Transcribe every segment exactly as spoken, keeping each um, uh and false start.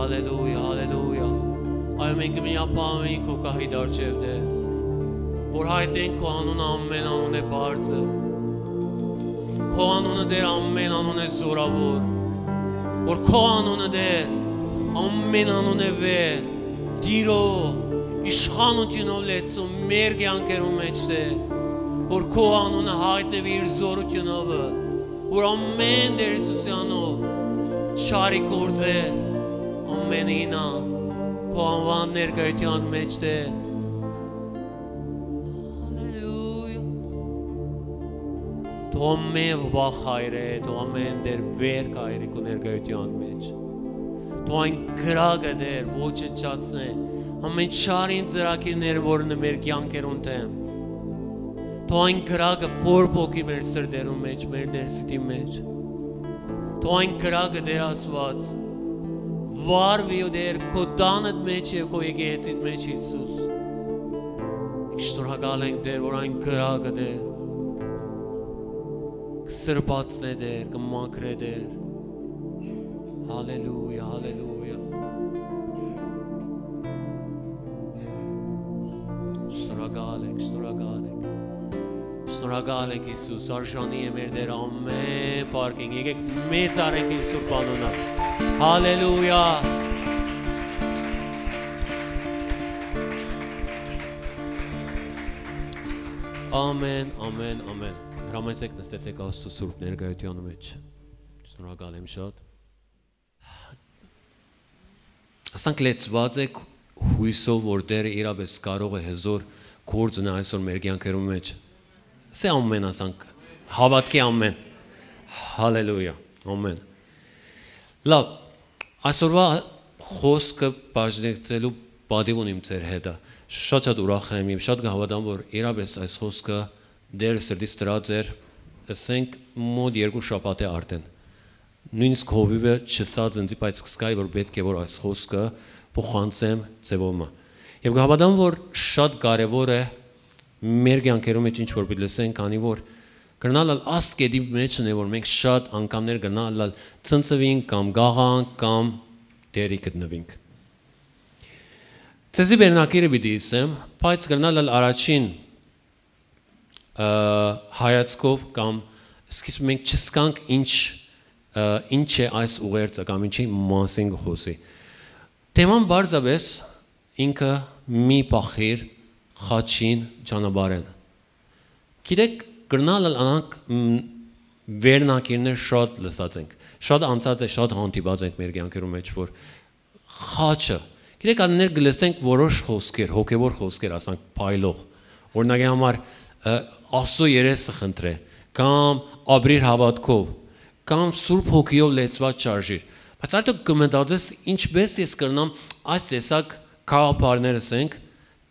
Հալելույա, հալելույա։ Այո, մենք միապահ ենք քու գահի դարջեւ, Տէր, որ հայտնենք քու անունը ամէն անունէ բարձր, քու անունը, Տէր, ամէն անունէ զօրաւոր, որ քու անունը, Տէր, ամէն անունէ վեր, տիրող, իշխանութիւնով լեցուն մեր կեանքերուն մէջ, Տէր, որ քու անունը հայտնուի իր զօրութիւնովը, որ ամէն Տէր Յիսուսի անունով չարի գործեր, ամէնը իյնայ քու անուան ներկայութեան մէջ, Տէր։ Հալելույա։ Դու ամէն վախ հայրէ, դու ամէն Տէր վեր հայրի քու ներկայութեան մէջ։ Դու այն կրակը, Տէր, ոչնչացնէ ամէն չարին ծրագիրներ, որ մեր կեանքերուն դէմ։ Դու այն կրակը բորբոքի մեր սրտերուն մէջ, մեր ներսիտի մէջ։ Դու այն կրակը, Տէր Աստուած, վարուի, Տէր, քու տանդ մէջ եւ քու եկեղեցիդ մէջ, Յիսուս։ Շնորհակալ ենք, Տէր, որ այն կրակը, Տէր, կսրբացնէ, Տէր, կմաքրէ, Տէր։ Հալելույա, հալելույա։ Շնորհակալ ենք, շնորհակալ ենք։ Շնորհակալ ենք, Յիսուս, արժանի է մեր Տեր ամէն փառքին։ Եկեք մեծ արենք իր սուրբ անունը։ Հալելույա։ Ամեն, ամեն, ամեն։ Հրամայեցեք նստեցեք Աստծո սուրբ ներկայության մեջ։ Շնորհակալ եմ շատ։ Ասանք լեցված եք հույսով, որ Տերը իրապես կարող է հզոր գործ ունի այսօր մեր կյանքերուն մեջ։ Սե ամեն, ասանք, հավատքի ամեն։ Հալելույա, ամեն։ Լավ, այսօրվա խոսքը բաժնեկցելու պատիվ ունիմ ձեր հետը։ Շատ շատ ուրախ եմ եւ շատ կհավատամ, որ իրապես այս խոսքը Տերը սրտիս դրած էր, ասենք, մոտ երկու շաբաթ է արդեն։ Նույնիսկ հովիվը չըսած ինձի, բայց կսկայ, որ պէտք է, որ այս խոսքը փոխանցեմ ձեւով մը։ Եւ կհաւատամ, որ շատ կարեւոր է մեր կեանքերու մեջ ինչ որ պիտի լսենք, քանի որ կրնալ ալ ասկետի մեջ ընէ, որ մենք շատ անգամներ կրնալ ալ ցնցվինք կամ գաղանք կամ դերի գտնվինք։ Ձեզի վերնակիրը պիտի իսեմ, բայց կրնալ ալ առաջին, ը, հայացքով կամ սկիզբ մենք չսկանք ինչ, ը, ինչ է այս ուղերձը կամ ինչի մասին կը խոսի։ Թեման պարզապես ինքը մի փախիր խաչին ճանապարհեն։ Գիտեք, կրնալ ալ անանք, մ, վերնակիրներ շատ լսած ենք, շատ անցած է, շատ հանդիպած ենք մեր կեանքերու մեջ, որ խաչը, գիտեք, աններ կը լսենք որոշ խոսքեր, հոգևոր խոսքեր, ասանք, փայլող։ Օրինակի համար, ը, Աստծո երեսը խնդրե, կամ ապրիր հավատքով, կամ Սուրբ Հոգիով լեցված շարժիր։ Բայց արդյոք կը մտածես, ինչպես ես կրնամ այս տեսակ գաղափարներ, ասենք,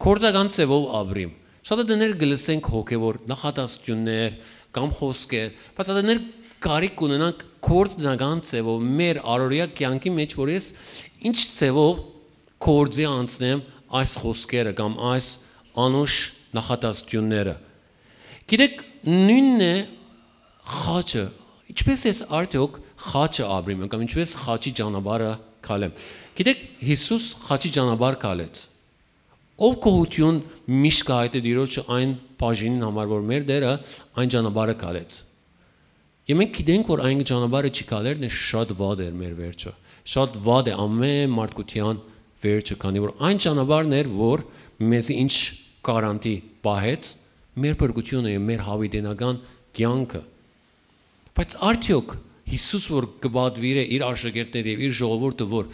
գործական ձևով ապրիմ։ Շատ ատեներ կը լսենք հոգեւոր նախատասություններ կամ խոսքեր, բայց ատեներ կարիք կունենանք գործնական ձևով մեր առօրյա կյանքի մեջ, որ ես ինչ ձևով գործի անցնեմ այս խոսքերը կամ այս անուշ նախատասությունները։ Գիտեք, նույնն է խաչը, ինչպես ես արդյոք խաչը ապրիմ եմ կամ ինչպես խաչի ճանապարհը քալեմ։ Գիտեք, Յիսուս խաչի ճանապարհ քալեց։ Ով գոհություն միշտ կը հայտնի Տիրոջը այն բաժինին համար, որ մեր Տերը այն ճանապարհը քալեց։ Եւ մենք գիտենք, որ այն ճանապարհը չի քալեր, նե շատ վատ էր մեր վերջը։ Շատ վատ է ամեն մարդկության վերջը, քանի որ այն ճանապարհն էր, որ մեզի ինչ կարանտի պահեց, մեր փրկությունը եւ մեր հավիտենական կյանքը։ Բայց արդյոք Յիսուս, որ կը պատվիրէ իր աշակերտները եւ իր ժողովուրդը, որ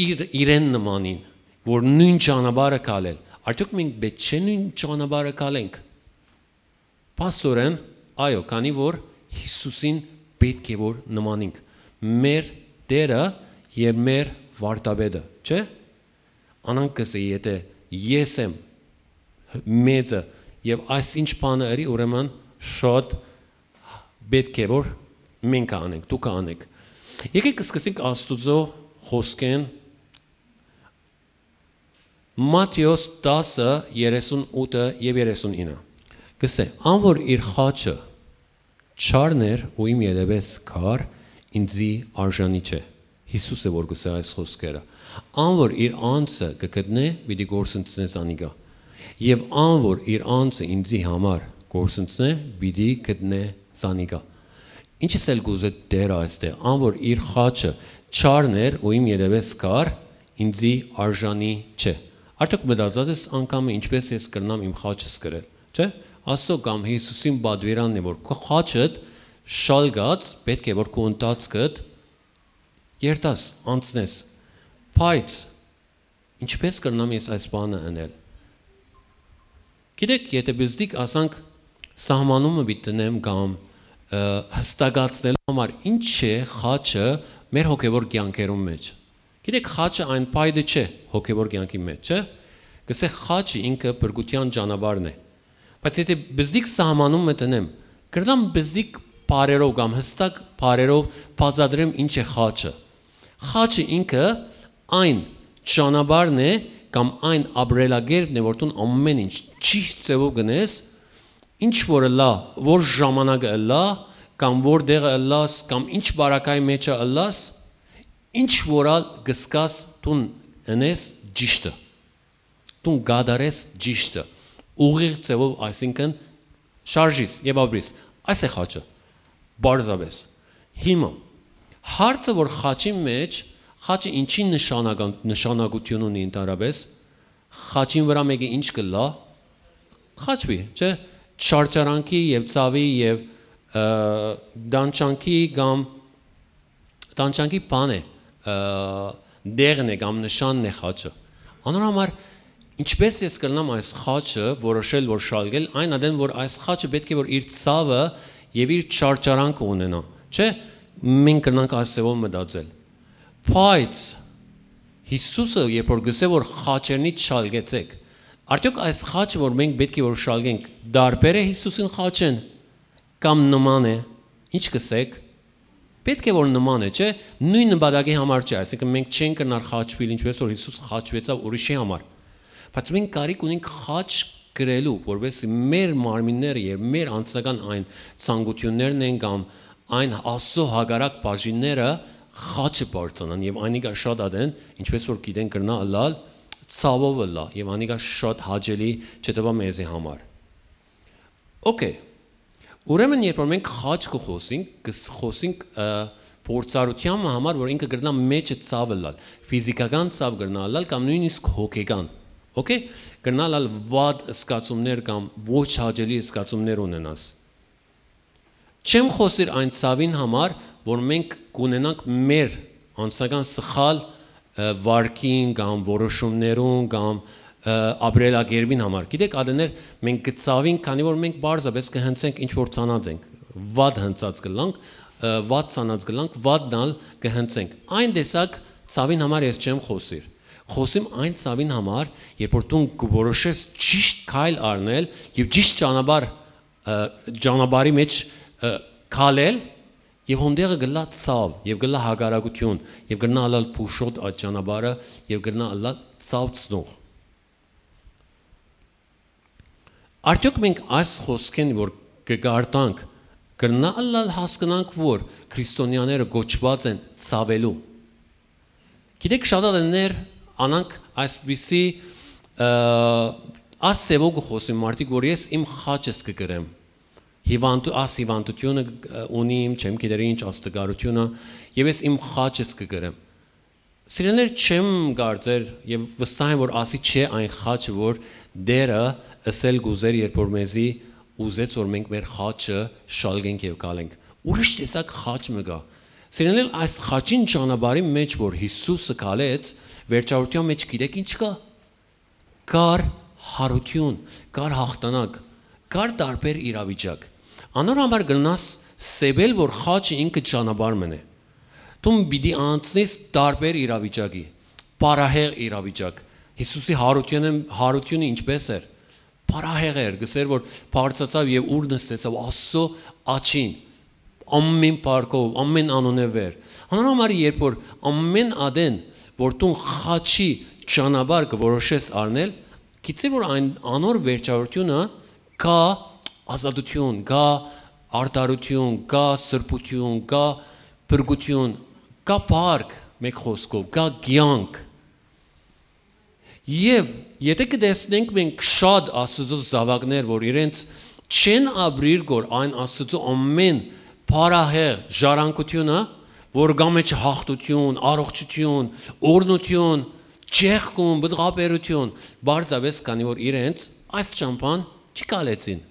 իր, իրեն նմանին, որ նոյն ճանապարհը քալել, արդյոք մենք պէտք չէ նոյն ճանապարհը քալենք։ Փաստորեն, այո, քանի որ Յիսուսին պէտք է որ նմանինք, մեր Տերը եւ մեր Վարդապետը, չէ՞։ Անանք կ'ըսէ, եթե ես եմ մեծը եւ այս ինչ բանը ըրի, ուրեմն շատ պէտք է որ մենք անենք, դուք անեք։ Եկեք սկսենք Աստուծո խոսքեն, Մատթէոս տասը, երեսուն ութը եւ երեսուն ինը։ Կ'ըսէ, ան որ իր խաչը չառներ ու իմ ետեւէս գար, ինծի արժանի չէ։ Յիսուս է որ գսե այս խոսքերը։ Ան որ իր անձը կգտնէ, պիտի կորսնցնէ զանիկա։ Եւ ան որ իր անձը ինծի համար կորսնցնէ, պիտի գտնէ զանիկա։ Ինչս էլ կուզէ Տերը այստեղ, ան որ իր խաչը չառներ ու իմ ետեւէս գար, ինծի արժանի չէ։ Արդյոք մտածած ես անգամը ինչպես ես կրնամ իմ խաչս կրել, չէ՞։ Աստծո կամ Յիսուսին պատուիրանն է որ քո խաչդ շալկած, պէտք է որ քո ընթացքդ երթաս, անցնես։ Բայց ինչպես կրնամ ես այս բանը ընել։ Գիտեք, եթե բզդիկ ասանք սահմանումը պիտի դնեմ կամ հստակացնելու համար ինչ է խաչը մեր հոգեվոր կյանքերուն մեջ։ Գիտեք, խաչը այն փայտը չէ հոգեվոր կյանքի մեջ, չէ՞։ Գսե խաչը ինքը փրկության ճանապարհն է։ Բայց եթե բզդիկ սահմանումը դնեմ, կրնամ բզդիկ բարերով կամ հստակ բարերով բացատրեմ ինչ է խաչը։ Խաչը ինքը այն ճանապարհն է կամ այն ապրելակերպն է որ դուն ամեն ինչ ճիշտ ձևով գնես, ինչ որ ըլլա, որ ժամանակը ըլլա, կամ որ տեղը ըլլաս, կամ ինչ բարակայի մեջը ըլլաս, ինչ որ ալ գսկաս դուն ընես ճիշտը, դուն կատարես ճիշտը, ուղիղ ձևով, այսինքն շարժիս եւ ապրիս։ Այս է խաչը, պարզապես։ Հիմա հարցը որ խաչի մեջ, խաչը ինչի նշանական նշանակություն ունի ընդհանրապես, խաչին վրա մեկը ինչ կլա, խաչվի, չէ՞, չարչարանքի եւ ցավի եւ տանչանքի կամ տանչանքի բան է, դեղն է կամ նշանն է խաչը։ Անոր համար ինչպես ես կրնամ այս խաչը որոշել որ շալկել, այն ադեն որ այս խաչը պետք է որ իր ցավը եւ իր չարչարանքը ունենա, չէ՞։ Մենք կրնանք այս ձևով մտածել։ Բայց Յիսուսը երբ որ գսե որ խաչերնից շալկեցեք, արդյոք այս խաչը որ մենք պետք է որ շալկենք, դարբեր է Յիսուսին խաչեն կամ նման է։ Ինչ կսեք։ Պետք է որ նման է, չէ՞։ Նոյն նպատակի համար չէ, այսինքն մենք չենք կրնար խաչվել ինչպես որ Յիսուս խաչվեցաւ ուրիշի համար, բայց մենք կարիք ունենք խաչ գրելու որովհետեւ մեր մարմինները եւ մեր անձնական այն ցանկություններն են կամ այն Աստծո հակառակ բաժինները խաչը բարձրանան եւ անիկա շատ ադեն, ինչպես որ գիտեն, կրնա ըլլալ ցավով ըլլա եւ անիկա շատ հաճելի չտվա մեզի համար։ Okay։ Ուրեմն երբ որ մենք խաչ կը խոսենք, կը ս- խոսենք փորձառության համար որ ինքը կրնա մեջը ցավ ըլլալ, ֆիզիկական ցավ կրնա ըլլալ կամ նույնիսկ հոգեկան, okay, կրնա ըլլալ վատ զգացումներ կամ ոչ հաճելի զգացումներ ունենաս։ Չեմ խոսիր այն ցավին համար որ մենք կունենանք մեր անձնական սխալ վարկին կամ որոշումներուն կամ ապրելակերպին համար։ Գիտեք, ադեներ մենք կցավենք, քանի որ մենք պարզապես կհնցենք ինչ որ ցանած ենք, վատ հնցած կլանք, վատ ցանած կլանք, վատն ալ կհնցենք։ Այն տեսակ ցավին համար ես չեմ խոսիր։ Խոսիմ այն ցավին համար, երբ որ դուն կորոշես ճիշտ քայլ առնել եւ ճիշտ ճանապարհ ճանապարհի մեջ քալել, եւ հոնդեղը գլա ցավ եւ գլա հակառակություն եւ կրնա ալալ փուշոտ այդ ճանապարհը եւ կրնա ալալ ցավ ծնող։ Արդյոք մենք այս խոսքեն որ կգարտանք, կրնա ալալ հասկնանք որ քրիստոնյաները գոչված են ցավելու։ Գիտեք, շատ ատեններ անանք այսպիսի աս սևո կը խոսին մարդիկ որ ես իմ խաչս կը գրեմ, հիվանդու աս հիվանդությունը ունի իմ չեմ գիտեր ինչ աստգարությունը, եւ ես իմ խաչս կը գրեմ։ Սիրելիներ, չեմ կարծեր եւ վստահ եմ որ ասի չէ այն խաչը որ Տերը ըսել կուզեր երբ որ մեզի ուզեց որ մենք մեր խաչը շալգենք եւ գալենք։ Ուրիշ տեսակ խաչ մը կա։ Սիրելիներ, այս խաչին ճանապարհի մեջ որ Հիսուսը գալեց, վերջավորության մեջ գիտեք ինչ կա։ Կար հարություն, կար հաղթանակ, կար տարբեր իրավիճակ։ Անոր համար կրնաս սեվել որ խաչը ինքը ճանապարհ մնե։ Դու պիտի անցնես տարբեր իրավիճակի, պարահեղ իրավիճակ։ Հիսուսի հարությունը, հարությունը ինչպես էր։ Պարահեղ էր, գսեր որ բարձացավ եւ ուր նստեցավ Աստծո աջին, ամեն փառքով, ամեն անունը վեր։ Անոր համար երբ որ ամեն ադեն որ դու խաչի ճանապարհ կորոշես առնել, գիտի որ այն անոր վերջավորությունը կա ազատություն, կա արդարություն, կա սրբություն, կա փրկություն, կա փառք, Մէկ խօսքով, կայ կեանք։ Եւ եթէ կը տեսնենք մենք շատ Աստուծոյ զաւակներ, որ իրենց չեն ապրիր, որ այն Աստուծոյ ամէն փառահեղ ժառանգութիւնը, որ կայ մէջ հաղթութիւն, առողջութիւն, օրհնութիւն, ճեղքում, բտղաբերութիւն, պարզապէս քանի որ իրենց այս ճամբան չի կալեցին։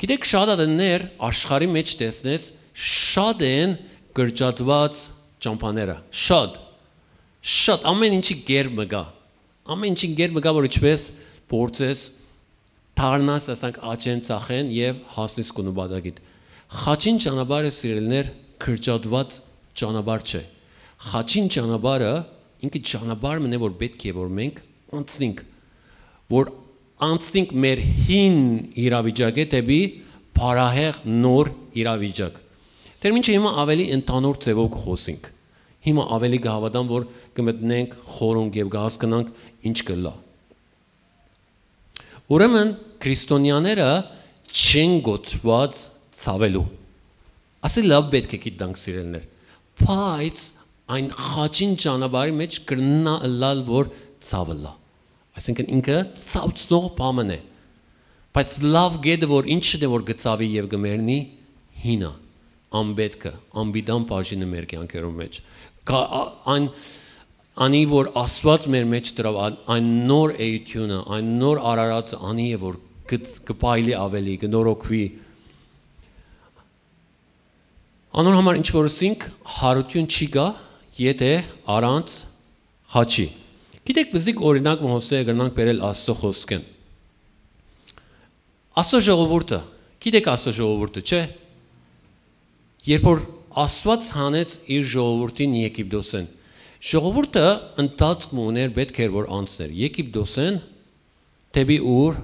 Գիտեք, շատ ատեններ աշխարհի մէջ տեսնես, շատ են կրճատուած ճամբաները, շատ, շատ, ամէն ինչի կերպ մը կայ, ամէն ինչին կերպ մը կայ, որ ինչպէս փորձես, դառնաս, ասենք, աջեն ծախեն եւ հասնես քու նպատակիդ։ Խաչին ճանապարհը, սիրելիներ, կրճատուած ճանապարհ չէ։ Խաչին ճանապարհը ինքը ճանապարհ մն է, որ պէտք է, որ մենք անցնենք, որ անցնենք մեր հին իրավիճակէ դէպի փառահեղ նոր իրավիճակ։ Դեռ մինչդեռ հիմա ավելի ընդհանուր ձևով կը խոսենք։ Հիմա ավելի կը հաւատամ, որ կը մտնենք խորունկ եւ կը հասկնանք ինչ կ'ըլլայ։ Ուրեմն, քրիստոնեաները չեն կոչուած ցաւելու։ Ասել լաւ պէտք է գիտնանք, սիրելիներ, բայց այն խաչին ճանապարհի մէջ կրնայ ըլլալ, որ ցաւ ըլլայ։ Այսինքն, ինքը ցաւցնող բան մն է։ Բայց լաւ կետը, որ ինչն է, որ կը ցաւի եւ կը մեռնի, հինը, անպետքը, անպիտան բաժինը մեր կեանքերուն մէջ։ Կա, ա-, այն, անի, որ Աստուած մեր մէջ դրաւ, ա-, այն նոր էությունը, այն նոր արարածը անի է, որ կը, կը փայլի ավելի, կը նորոգուի։ Անոր համար ինչ որ ըսինք, յարութիւն չի գայ, եթէ առանց խաչի։ Գիտեք, պզիկ օրինակ մը հոստեյը կրնանք բերել Աստծո խօսքէն։ Աստծո ժողովուրդը, գիտեք Աստծո ժողովուրդը, չէ՞։ Երբ որ Աստուած հանեց իր ժողովուրդին Եգիպտոսէն, ժողովուրդը ընթացք մը ուներ, պէտք էր որ անցներ Եգիպտոսէն դէպի ուր,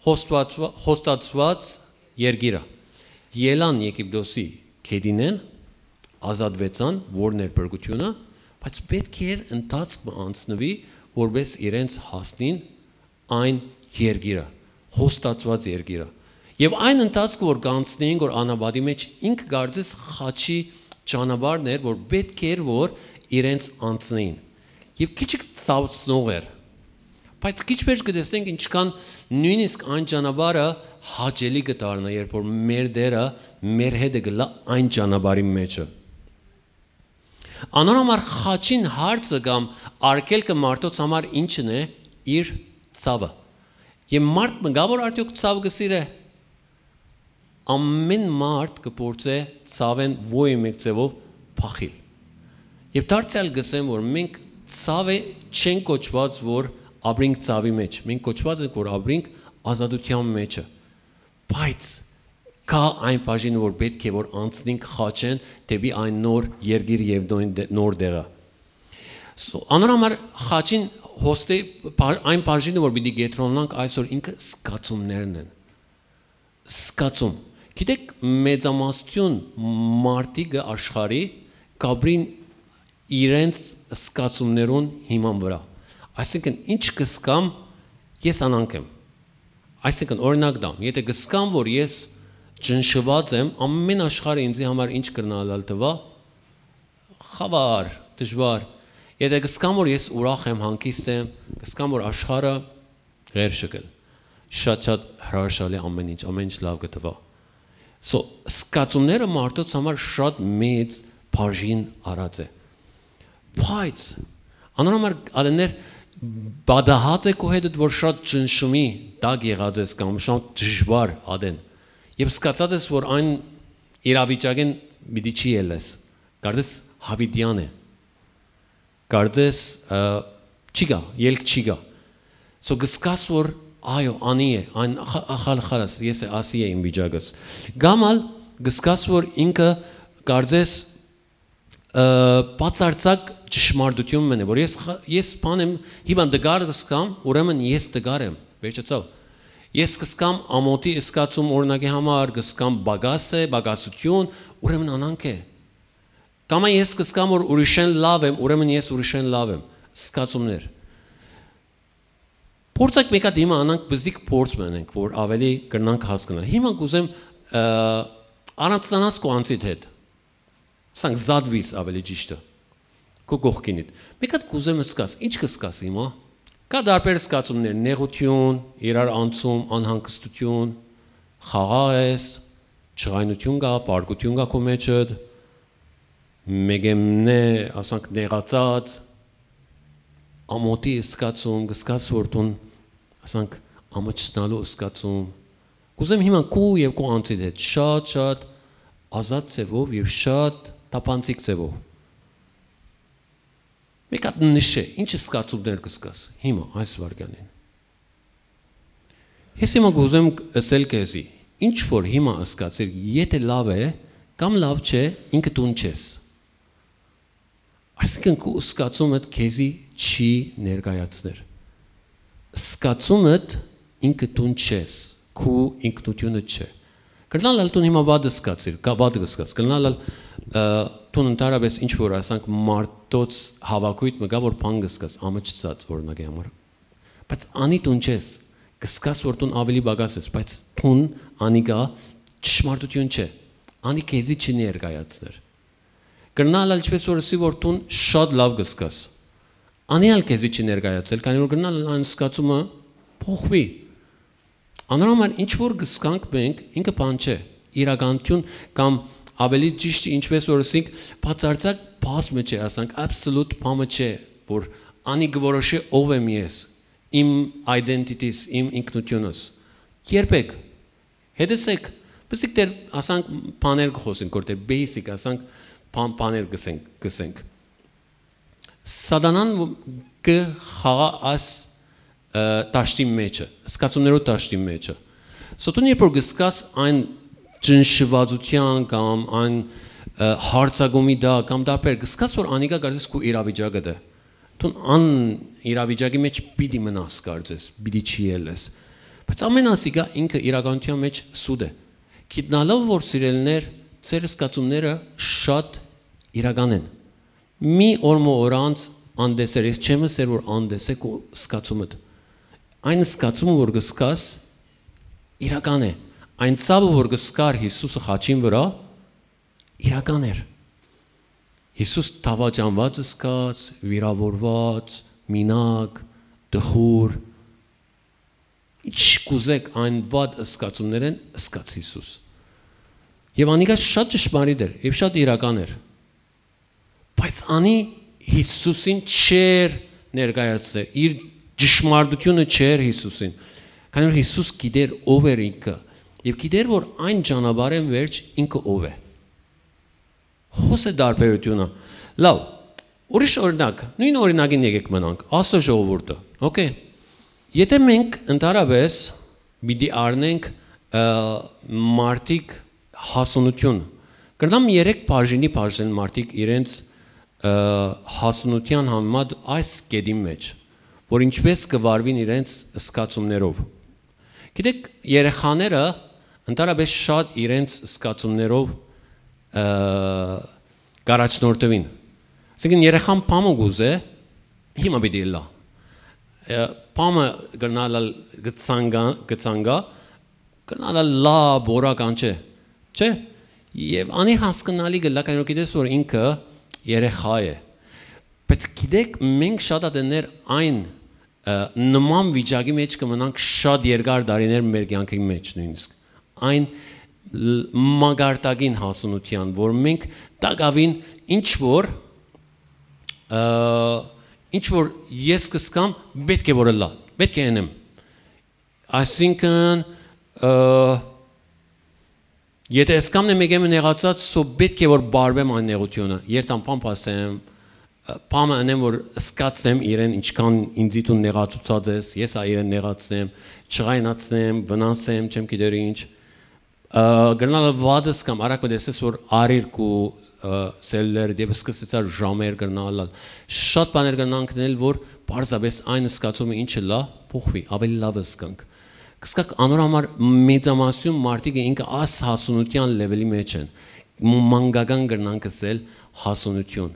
խոստացვა-, խոստացված երկիրը։ Ելան Եգիպտոսի գետինէն, ազատուեցան, որն էր փրկութիւնը, բայց պէտք էր ընթացք մը անցնուի, որպէս իրենց հասնին այն երկիրը, խոստացված երկիրը։ Եւ այն ընթացքը, որ կանցնեին, որ անապատի մէջ ինքը կարծես խաչի ճանապարհն էր, որ պէտք էր, որ իրենց անցնեին։ Եւ քիչ ցաւցնող էր։ Բայց քիչ պէս կը տեսնենք, ինչքան նոյնիսկ այն ճանապարհը հաճելի կը դառնայ, երբ որ մեր Տէրը մեր հետը կ'ըլլայ այն ճանապարհի մէջը։ Անոր համար խաչին հարցը կամ արգելքը մարդոց համար ինչն է, իր ցաւը։ Եւ մարդ մը կա, որ արդեօք ցաւ կը սիրէ։ Ամէն մարդ կը փորձէ ցաւէն ոյ մէկ ձեւով փախիլ։ Եւ դարձեալ կ'ըսեմ, որ մենք ցաւէ չենք կոչուած, որ ապրինք ցաւի մէջ, մենք կոչուած ենք, որ ապրինք ազատութեան մէջը։ Բայց կա այն բաժինը, որ պէտք է, որ անցնենք խաչէն դէպի այն նոր երկիր եւ նոյն դե-, նոր դեղը։ So, անոր համար խաչին հոստի բա-, այն բաժինը, որ պիտի կեդրոնանանք այսօր, ինքը զգացումներն են։ Զգացում։ Գիտեք, մեծամասնութիւն մարդիկը աշխարհի կապրին իրենց զգացումներուն հիման վրա։ Այսինքն, ինչ կը զգամ, ես անանկ եմ։ Այսինքն, օրինակ տամ, եթէ կը զգամ, որ ես ճնշուած եմ, ամէն աշխարհը ինձի համար ինչ կրնայ ըլլալ տուայ, խաւար, դժուար։ Եթէ կը զգամ, որ ես ուրախ եմ, հանգիստ եմ, կը զգամ, որ աշխարհը ղերշ կ'ըլլայ, շատ-շատ հրաշալի ամէն ինչ, ամէն ինչ լաւ կը տուայ։ So, զգացումները մարդոց համար շատ մեծ բաժին առած է։ Բայց անոր համար ատեններ պատահած է քո հետդ, որ շատ ճնշումի տակ եղած ես կամ շատ դժուար ատեն, եւ զգացած ես, որ այն իրավիճակէն պիտի չի ելլես, կարծես հավիտեան է, կարծես, ը, չի գայ, ելք չի գայ։ So կը զգաս, որ այո, անի է, այն ախ-, ախալ խալս, ես է, ասի է իմ վիճակս։ Կամ ալ կը զգաս, որ ինքը կարծես, ը, բացարձակ ճշմարտություն մնե, որ ես խա-, ես բան եմ, հիմա դգար կը զգամ, ուրեմն ես դգար եմ, վերջացավ։ Ես կը զգամ ամոթի զգացում, օրինակի համար, կը զգամ պակաս է, պակասություն, ուրեմն անանք է։ Կամ ես կը զգամ, որ ուրիշեն լաւ եմ, ուրեմն ես ուրիշեն լաւ եմ։ Զգացումներ։ Փորձեք մէկ հատ հիմա անանք, պզիկ փորձ մնենք, որ ավելի կրնանք հասկանալ։ Հիմա կուզեմ, ը, առանձնանաս քո անձիդ հետ։ Սանք զատվիս ավելի ճիշտը։ քու կողքինիդ։ Մէկ հատ կ'ուզեմ զգաս, ի՞նչ կ'զգաս հիմա։ Կայ տարբեր զգացումներ, նեղութիւն, իրար անցում, անհանգստութիւն, խաղաղ ես, ջղայնութիւն կայ, բարկութիւն կայ քու մէջդ, մեկեմնէ, ասանք, նեղացած, ամօթի զգացում, կ'զգաս որ դուն, ասանք, ամչնալու զգացում։ Կ'ուզեմ հիմա քու եւ քու անձիդ հետ շատ, շատ ազատ ձեւով եւ շատ թափանցիկ ձեւով։ Մէկ հատ նշէ, ի՞նչ զգացումներ կ'զգաս հիմա, այս վայրկյանին։ Ես հիմա կ'ուզեմ ըսել քեզի, ինչ որ հիմա զգացիր, եթէ լաւ է կամ լաւ չէ, ինքը դուն չես։ Այսինքն քու զգացումդ քեզի չի ներկայացներ։ Զգացումդ ինքը դուն չես, քու ինքնութիւնը չէ։ Կրնալ ալ դուն հիմա վատ զգացիր, կայ վատ կ'զգաս, կրնալ ալ, ը, դուն ընդհանրապէս ինչ որ ասանք մարդոց հաւաքոյթ մը կայ, որ բան կ'զգաս, ամչծած օրինակի համար։ Բայց անի դուն չես, կ'զգաս որ դուն աւելի պակաս ես, բայց դուն անիկա ճշմարտութիւն չէ, անի քեզի չի ներկայացներ։ Կրնալ ալ ինչպէս որ ըսի որ դուն շատ լաւ կ'զգաս, անի ալ քեզի չի ներկայացել, քանի որ կրնալ ալ այն զգացումը փոխուի։ Անոր համար ինչ որ կ'զգանք մենք, ինքը բան չէ, իրականութիւն կամ ավելի ճիշտ ինչպէս որ ըսինք, բացարձակ բաց մը չէ, ասանք, absolute բան մը չէ, որ անի կ'որոշէ ով եմ ես, իմ identity-ս, իմ ինքնութիւնս։ Երբեք։ Հետս եք, պսիկ դեռ, ասանք, բաներ կ'խօսենք, որ դեռ basic, ասանք, բան, բաներ կ'սենք, կ'սենք։ Սատանան կը խաղայ այս, ը, դաշտին մէջը, զգացումներու դաշտին մէջը։ So դուն երբ որ կ'զգաս այն ճնշուածութեան կամ այն, ը, հարցակումի տակ կամ տարբեր, կ'զգաս որ անիկա կարծես քու իրավիճակդ է։ Դուն անիրավիճակի մէջ պիտի մնաս կարծես, պիտի չի ելլես։ Բայց ամեն ասիկա ինքը իրականութեան մէջ սուտ է։ Գիտնալով որ, սիրելիներ, ձեր զգացումները շատ իրական են։ Մի օր մը օր անց անտեսեր, ես չեմ ըսեր որ անտեսեք ու զգացումդ։ Այն զգացումը որ կ'զգաս, իրական է։ Այն ցաւը որ կ'զգար Յիսուսը խաչին վրայ, իրական էր։ Յիսուս դաւաճանուած զգաց, վիրաւորուած, մինակ, տխուր, ինչ կ'ուզեք այն վատ զգացումներէն զգաց Յիսուս։ Եւ անիկա շատ ճշմարիտ էր եւ շատ իրական էր։ Բայց անի Յիսուսին չէր ներկայացրել, իր ճշմարտութիւնը չէր Յիսուսին, քանի որ Յիսուս գիտեր ով էր ինքը եւ գիտեր որ այն ճանապարհէն վերջ ինքը ով է։ Հոս է տարբերութիւնը։ Լաւ, ուրիշ օրինակ, նոյն օրինակին եկեք մնանք, Աստծո ժողովուրդը, օքեյ։ Եթէ մենք ընդհանրապէս պիտի առնենք, ը, մարդիկ հասունութիւն, կրնամ երեք բաժինի բաժնեն մարդիկ իրենց, ը, հասունութեան համեմատ այս կետին մէջ, որ ինչպէս կը վարուին իրենց զգացումներով։ Գիտեք, երեխաները ընդհանրապէս շատ իրենց զգացումներով, ը, կ'առաջնորդուին։ Այսինքն երեխան բամը կ'ուզէ, հիմա պիտի ըլլայ։ Ը, բամը կրնալ ալ կը ցանկա, կը ցանկա, կրնալ ալ լա, բորա կանչէ, չէ՞։ Եւ անի հասկնալի կ'ըլլայ, քանի որ գիտես որ ինքը երեխայ է։ Բայց գիտեք, մենք շատ ատեններ այն, ը, նման վիճակի մէջ կը մնանք շատ երկար տարիներ մեր կեանքի մէջ նոյնիսկ։ Այն լ-, մակարդակին հասունութեան, որ մենք տակաւին ինչ որ, ը, ինչ որ ես կ'զգամ, պէտք է որ ըլլայ, պէտք է ընեմ։ Այսինքն, ը, եթէ եսկամն է մեկը մը նեղացած, so պէտք է որ բարբեմ այն նեղութիւնը, երթամ բան փասեմ, ը, բամը ընեմ որ զգացնեմ իրեն, ինչքան ինձի դու նեղացուցած ես, ես ա իրեն նեղացնեմ, չղայնացնեմ, վնասեմ, չեմ գիտեր ինչ, ը, կրնալ վատս կամ արագ մը տեսես որ արիր քու, ը, սելուլեր, եւ սկսեցար ժամեր կրնալ, շատ բաներ կրնան գտնել որ պարզապէս այն զգացումը ինչը լա, փոխուի, ավելի լաւ զգանք։ Կսկակ անոր համար մեծամասնություն մարդիկը ինքը աս հասունութեան լեվելի մէջ են, մ-, մանկական կրնան կսել հասունություն,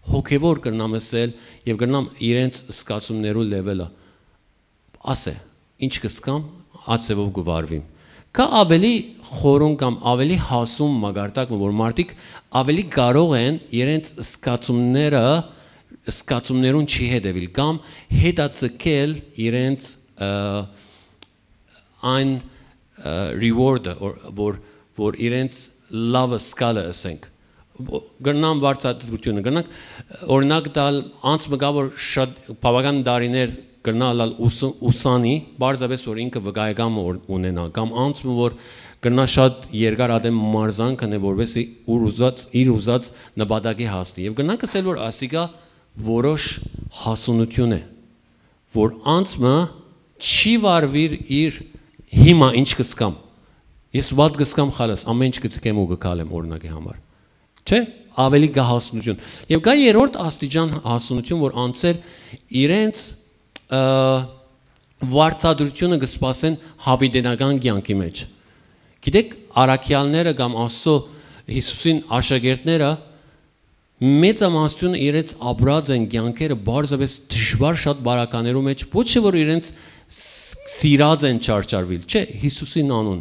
հոգեվոր կրնամ ըսել եւ կրնամ իրենց զգացումներու լեվելը, ասէ, ինչ կսկամ, ա ձևով կը վարվիմ։ Կա ավելի խորուն կամ ավելի հասուն մակարդակ մը, որ մարդիկ ավելի կարող են իրենց զգացումները զգացումներուն չի հետեւիլ կամ հետաձգել իրենց, ը, այն, ը, reward-ը, որ, որ, որ իրենց լավը զգալը, ըսենք, ո-, կրնան վարձատրութիւնը, կրնանք, ը, օրինակ տալ, անց մը կայ, որ շատ բաւական տարիներ կրնայ ըլլալ ուսու-, ուսանի, պարզապէս որ ինքը վկայական մը օր-, ունենայ, կամ անց մը որ կրնայ շատ երկար ատեն մարզանք ընէ, որպէս զի ուր ուզած, իր ուզած նպատակի հասնի։ Եւ կրնանք ըսել, որ ասիկա որոշ հասունութիւն է, որ անց մը չի վարուիր իր հիմա ինչ կ'զգամ։ Ես վատ կ'զգամ, խալաս, ամէն ինչ կ'ձգեմ ու կը քալեմ, օրինակի համար։ Չէ՞, ավելի կայ հասունութիւն։ Եւ կայ երրորդ աստիճան հասունութիւն, որ անցեր իրենց, ը, վարձատրութիւնը կը սպասեն յաւիտենական կեանքի մէջ։ Գիտեք, առաքեալները կամ Աստծո Յիսուսին աշակերտները մեծամասնութիւնը իրենց ապրած են կեանքերը պարզապէս դժուար շատ բարականերու մէջ, ոչ թե որ իրենց ս-, սիրած են չարչարուիլ, չէ, Յիսուսին անուն,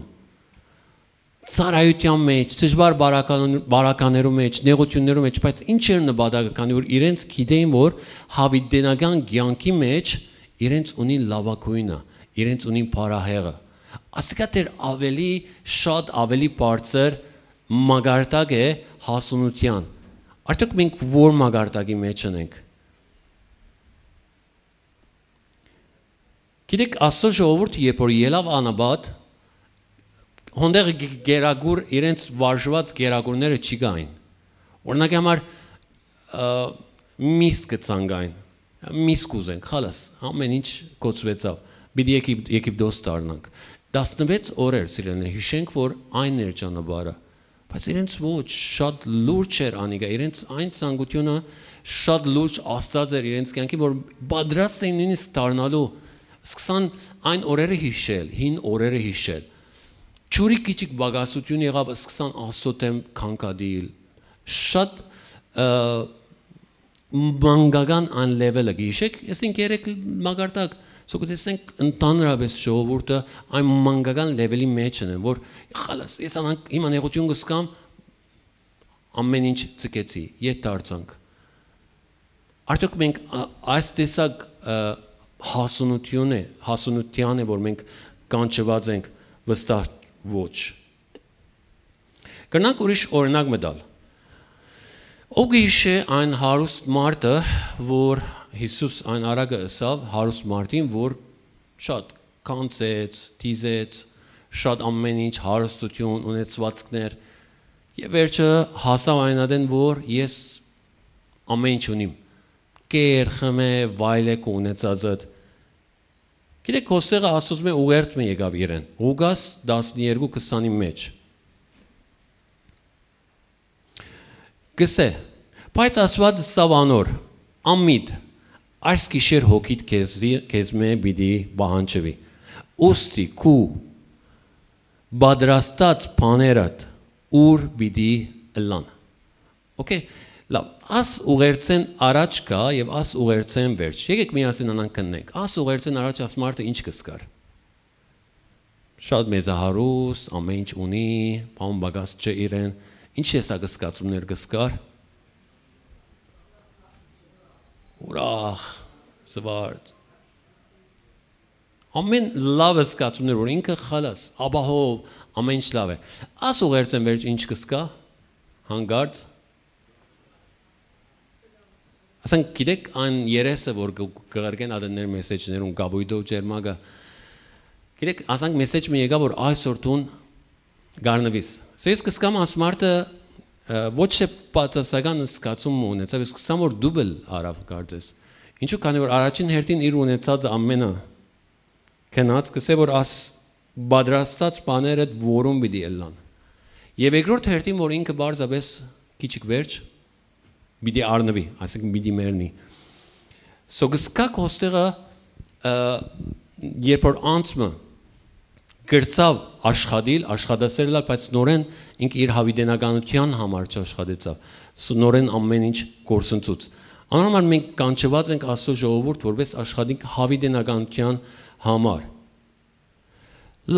ծառայութեան մէջ, դժուար բարական-, բարականերու մէջ, նեղութիւններու մէջ, բայց ինչ էր նպատակը, քանի որ իրենց գիտեին, որ յաւիտենական կեանքի մէջ իրենց ունին լաւագոյնը, իրենց ունին փառահեղը։ Ասիկա դեռ ավելի շատ, ավելի բարձր մակարդակ է հասունութեան։ Արդյոք մենք ո՞ր մակարդակի մէջ ենք։ Գիտեք, Աստծո ժողովուրդը, երբ որ ելաւ անապատ, հոնդեղը գ-, գերագուր, իրենց վարժուած գերագուրները չի գային։ Օրինակի համար, ը, միս կը ցանկային, միս կ'ուզենք, խալաս, ամէն ինչ կոչուեցաւ, պիտի Եգիպ-, Եգիպտոս դառնանք։ Տասնվեց օրեր, սիրելիներ, յիշենք, որ այն էր ճանապարհը, բայց իրենց ոչ, շատ լուրջ էր անիկա, իրենց այն ցանկութիւնը շատ լուրջ աստած էր իրենց կեանքի, որ պատրաստ էին նույնիսկ դառնալու, սկսան այն օրերը յիշել, հին օրերը յիշել։ Ջուրի քիչիկ պակասութիւն եղաւ, սկսան Աստծո դէմ քանքատիլ, շատ, ը, մանկական այն level-ը կը յիշեք, եսինք երեք մակարդակ, սո կը տեսնենք ընդհանրապես ժողովուրդը այն մանկական level-ի մէջ են, որ խալաս, ես անանք հիմա նեղութիւն կ'զգամ, ամէն ինչ ձգեցի, ետ դարձանք։ Արդյոք մենք ա-, այս տեսակ, ը, հասունութիւն է, հասունութեան է, որ մենք կանչուած ենք, վստահ ոչ։ Կրնանք ուրիշ օրինակ մը տալ։ Ո՞վ կը յիշէ այն հարուստ մարդը, որ Յիսուս այն առակը ըսաւ հարուստ մարդին, որ շատ գանձեց, դիզեց, շատ ամէն ինչ հարստութիւն, ունեցուածքներ, եւ վերջը հասաւ այն ատեն, որ ես ամէն ինչ ունիմ, կեր, խմէ, վայլէ քու ունեցածդ։ Գիտեք, հոստեղը Աստուծմէ ուղերձ մը եկաւ իրեն, Ղուկաս տասներկու քսանի մէջ։ Կ'ըսէ, բայց Աստուած ըսաւ անոր. «Անմիտ, այս գիշեր հոգիդ քեզի-, քեզմէ պիտի պահանջուի։ Ուստի քու պատրաստած բաներդ ո՞ւր պիտի ըլլան»։ Okay, լավ, աս ուղերձէն առաջ կայ եւ աս ուղերձէն վերջ։ Եկեք միասին անանք քննենք։ Աս ուղերձէն առաջ աս մարդը ինչ կ'զգար։ Շատ մեծահարուստ, ամեն ինչ ունի, բան պակաս չէ իրեն։ Ինչ տեսակ զգացումներ կ'զգար։ Ուրախ, զվարթ։ Ամեն լավ զգացումներ, որ ինքը խալաս, ապահով, ամեն ինչ լավ է։ Աս ուղերձէն վերջ ինչ կ'զգայ։ Հանկարծ։ Ասենք, գիտեք, այն երեսը, որ կը-, կղրկեն ատեններ մեսեջներուն, կապույտով ջերմակը, գիտեք, ասենք, մեսեջ մը եկա, որ այսօր դուն գարնվիս։ Սա ես կսկամ, աս մարդը, ը, ոչ թե բացասական զգացում մը ունեցավ, ես կսկամ, որ դուբլ արավ, կարծես։ Ինչու, քանի որ առաջին հերթին իր ունեցածը ամենը գնաց, կսե, որ աս պատրաստած բաներդ որուն պիտի ըլլան։ Եւ երկրորդ հերթին, որ ինքը պարզապէս քիչիկ վերջ պիտի առնուի, այսինքն պիտի մեռնի։ Սո կսկակ հոստեղը, ը, երբ որ անցմը կրցավ աշխատիլ, աշխատասեր ըլլալ, բայց նորեն ինքը իր յաւիտենականութեան համար չաշխատեցավ, սո նորեն ամեն ինչ կորսնցուց։ Անոր համար մենք կանչուած ենք Աստծո ժողովուրդ, որպէս աշխատենք յաւիտենականութեան համար։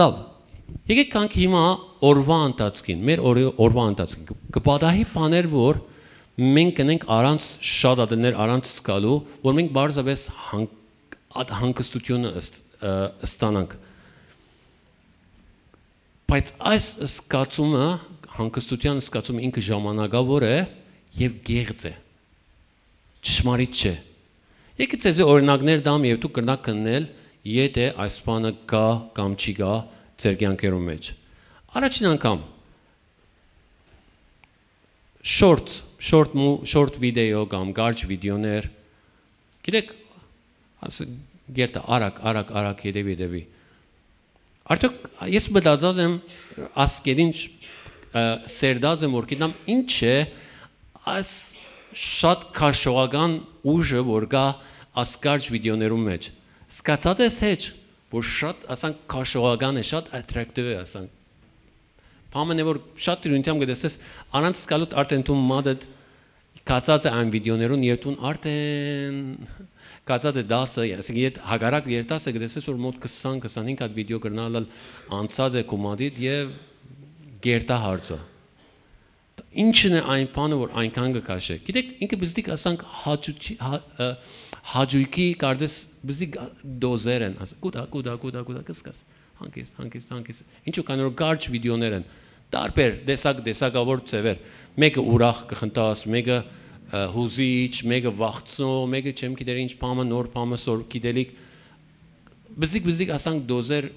Լավ, եկեք գանք հիմա օրվա ընթացքին, մեր օրի-, օրվա ընթացքին։ Կը-, կը պատահի բաներ, որ Մենք կնենք առանց շատ ատեններ, առանց զգալու, որ մենք պարզապէս հանգ-, ատ-, հանգստությունը ըստ-, ը, ստանանք։ Բայց այս զգացումը, հանգստութեան զգացումը ինքը ժամանակաւոր է եւ կեղծ է, ճշմարիտ չէ։ Եկե ձեզի օրինակներ տամ եւ դուք կրնաք քննել, եթէ այս բանը կայ կամ չի կայ ձեր կեանքերուն մէջ։ Առաջին անգամ, շորթ, շորթ մու-, շորթ վիդեօ կամ կարճ վիդեոներ, գիտեք, ասը գերտա արագ, արագ, արագ, յետեւ, յետեւի։ Արդյոք ես մտածած եմ, ասկերին չ-, ը, սերտած եմ, որ գիտնամ ինչ է այս շատ քաշողական ուժը, որ կայ այս կարճ վիդեոներուն մէջ։ Սկացած ես հեչ, որ շատ, ասանք, քաշողական է, շատ attractive է, ասանք։ Բան մը որ շատ դրունթիամ կը տեսնես, առանց զգալուդ արդեն դու մատդ գացած է այն վիդեոներուն, եւ դուն արդեն գացած է դասը, այսինքն, երբ հակառակ երթասը կը տեսնես, որ մոտ քսան, քսանհինգ հատ վիդեո կրնալ ալ անցած է քու մատիդ եւ գերտա հարցը։ Ինչն է այն բանը, որ այնքան կը քաշէ։ Գիտեք, ինքը բզդիկ ասանք հաճույքի, հա-, ը, հաճույքի կարծես բզդիկ դոզեր են, ասա, կուտա, կուտա, կուտա, կուտա, կսկաս, հանգիստ, հանգիստ, հանգիստ։ Ինչու, քանի որ կարճ վիդեոներ են, տարբեր տեսակ, տեսակավոր ձևեր։ Մեկը ուրախ կը խնդաս, մեկը, ը, հուզիչ, մեկը վախցնող, մեկը չեմ գիտեր ինչ բամը, նոր բամը, սոր գիտելիք։ Բզդիկ, բզդիկ ասանք դոզեր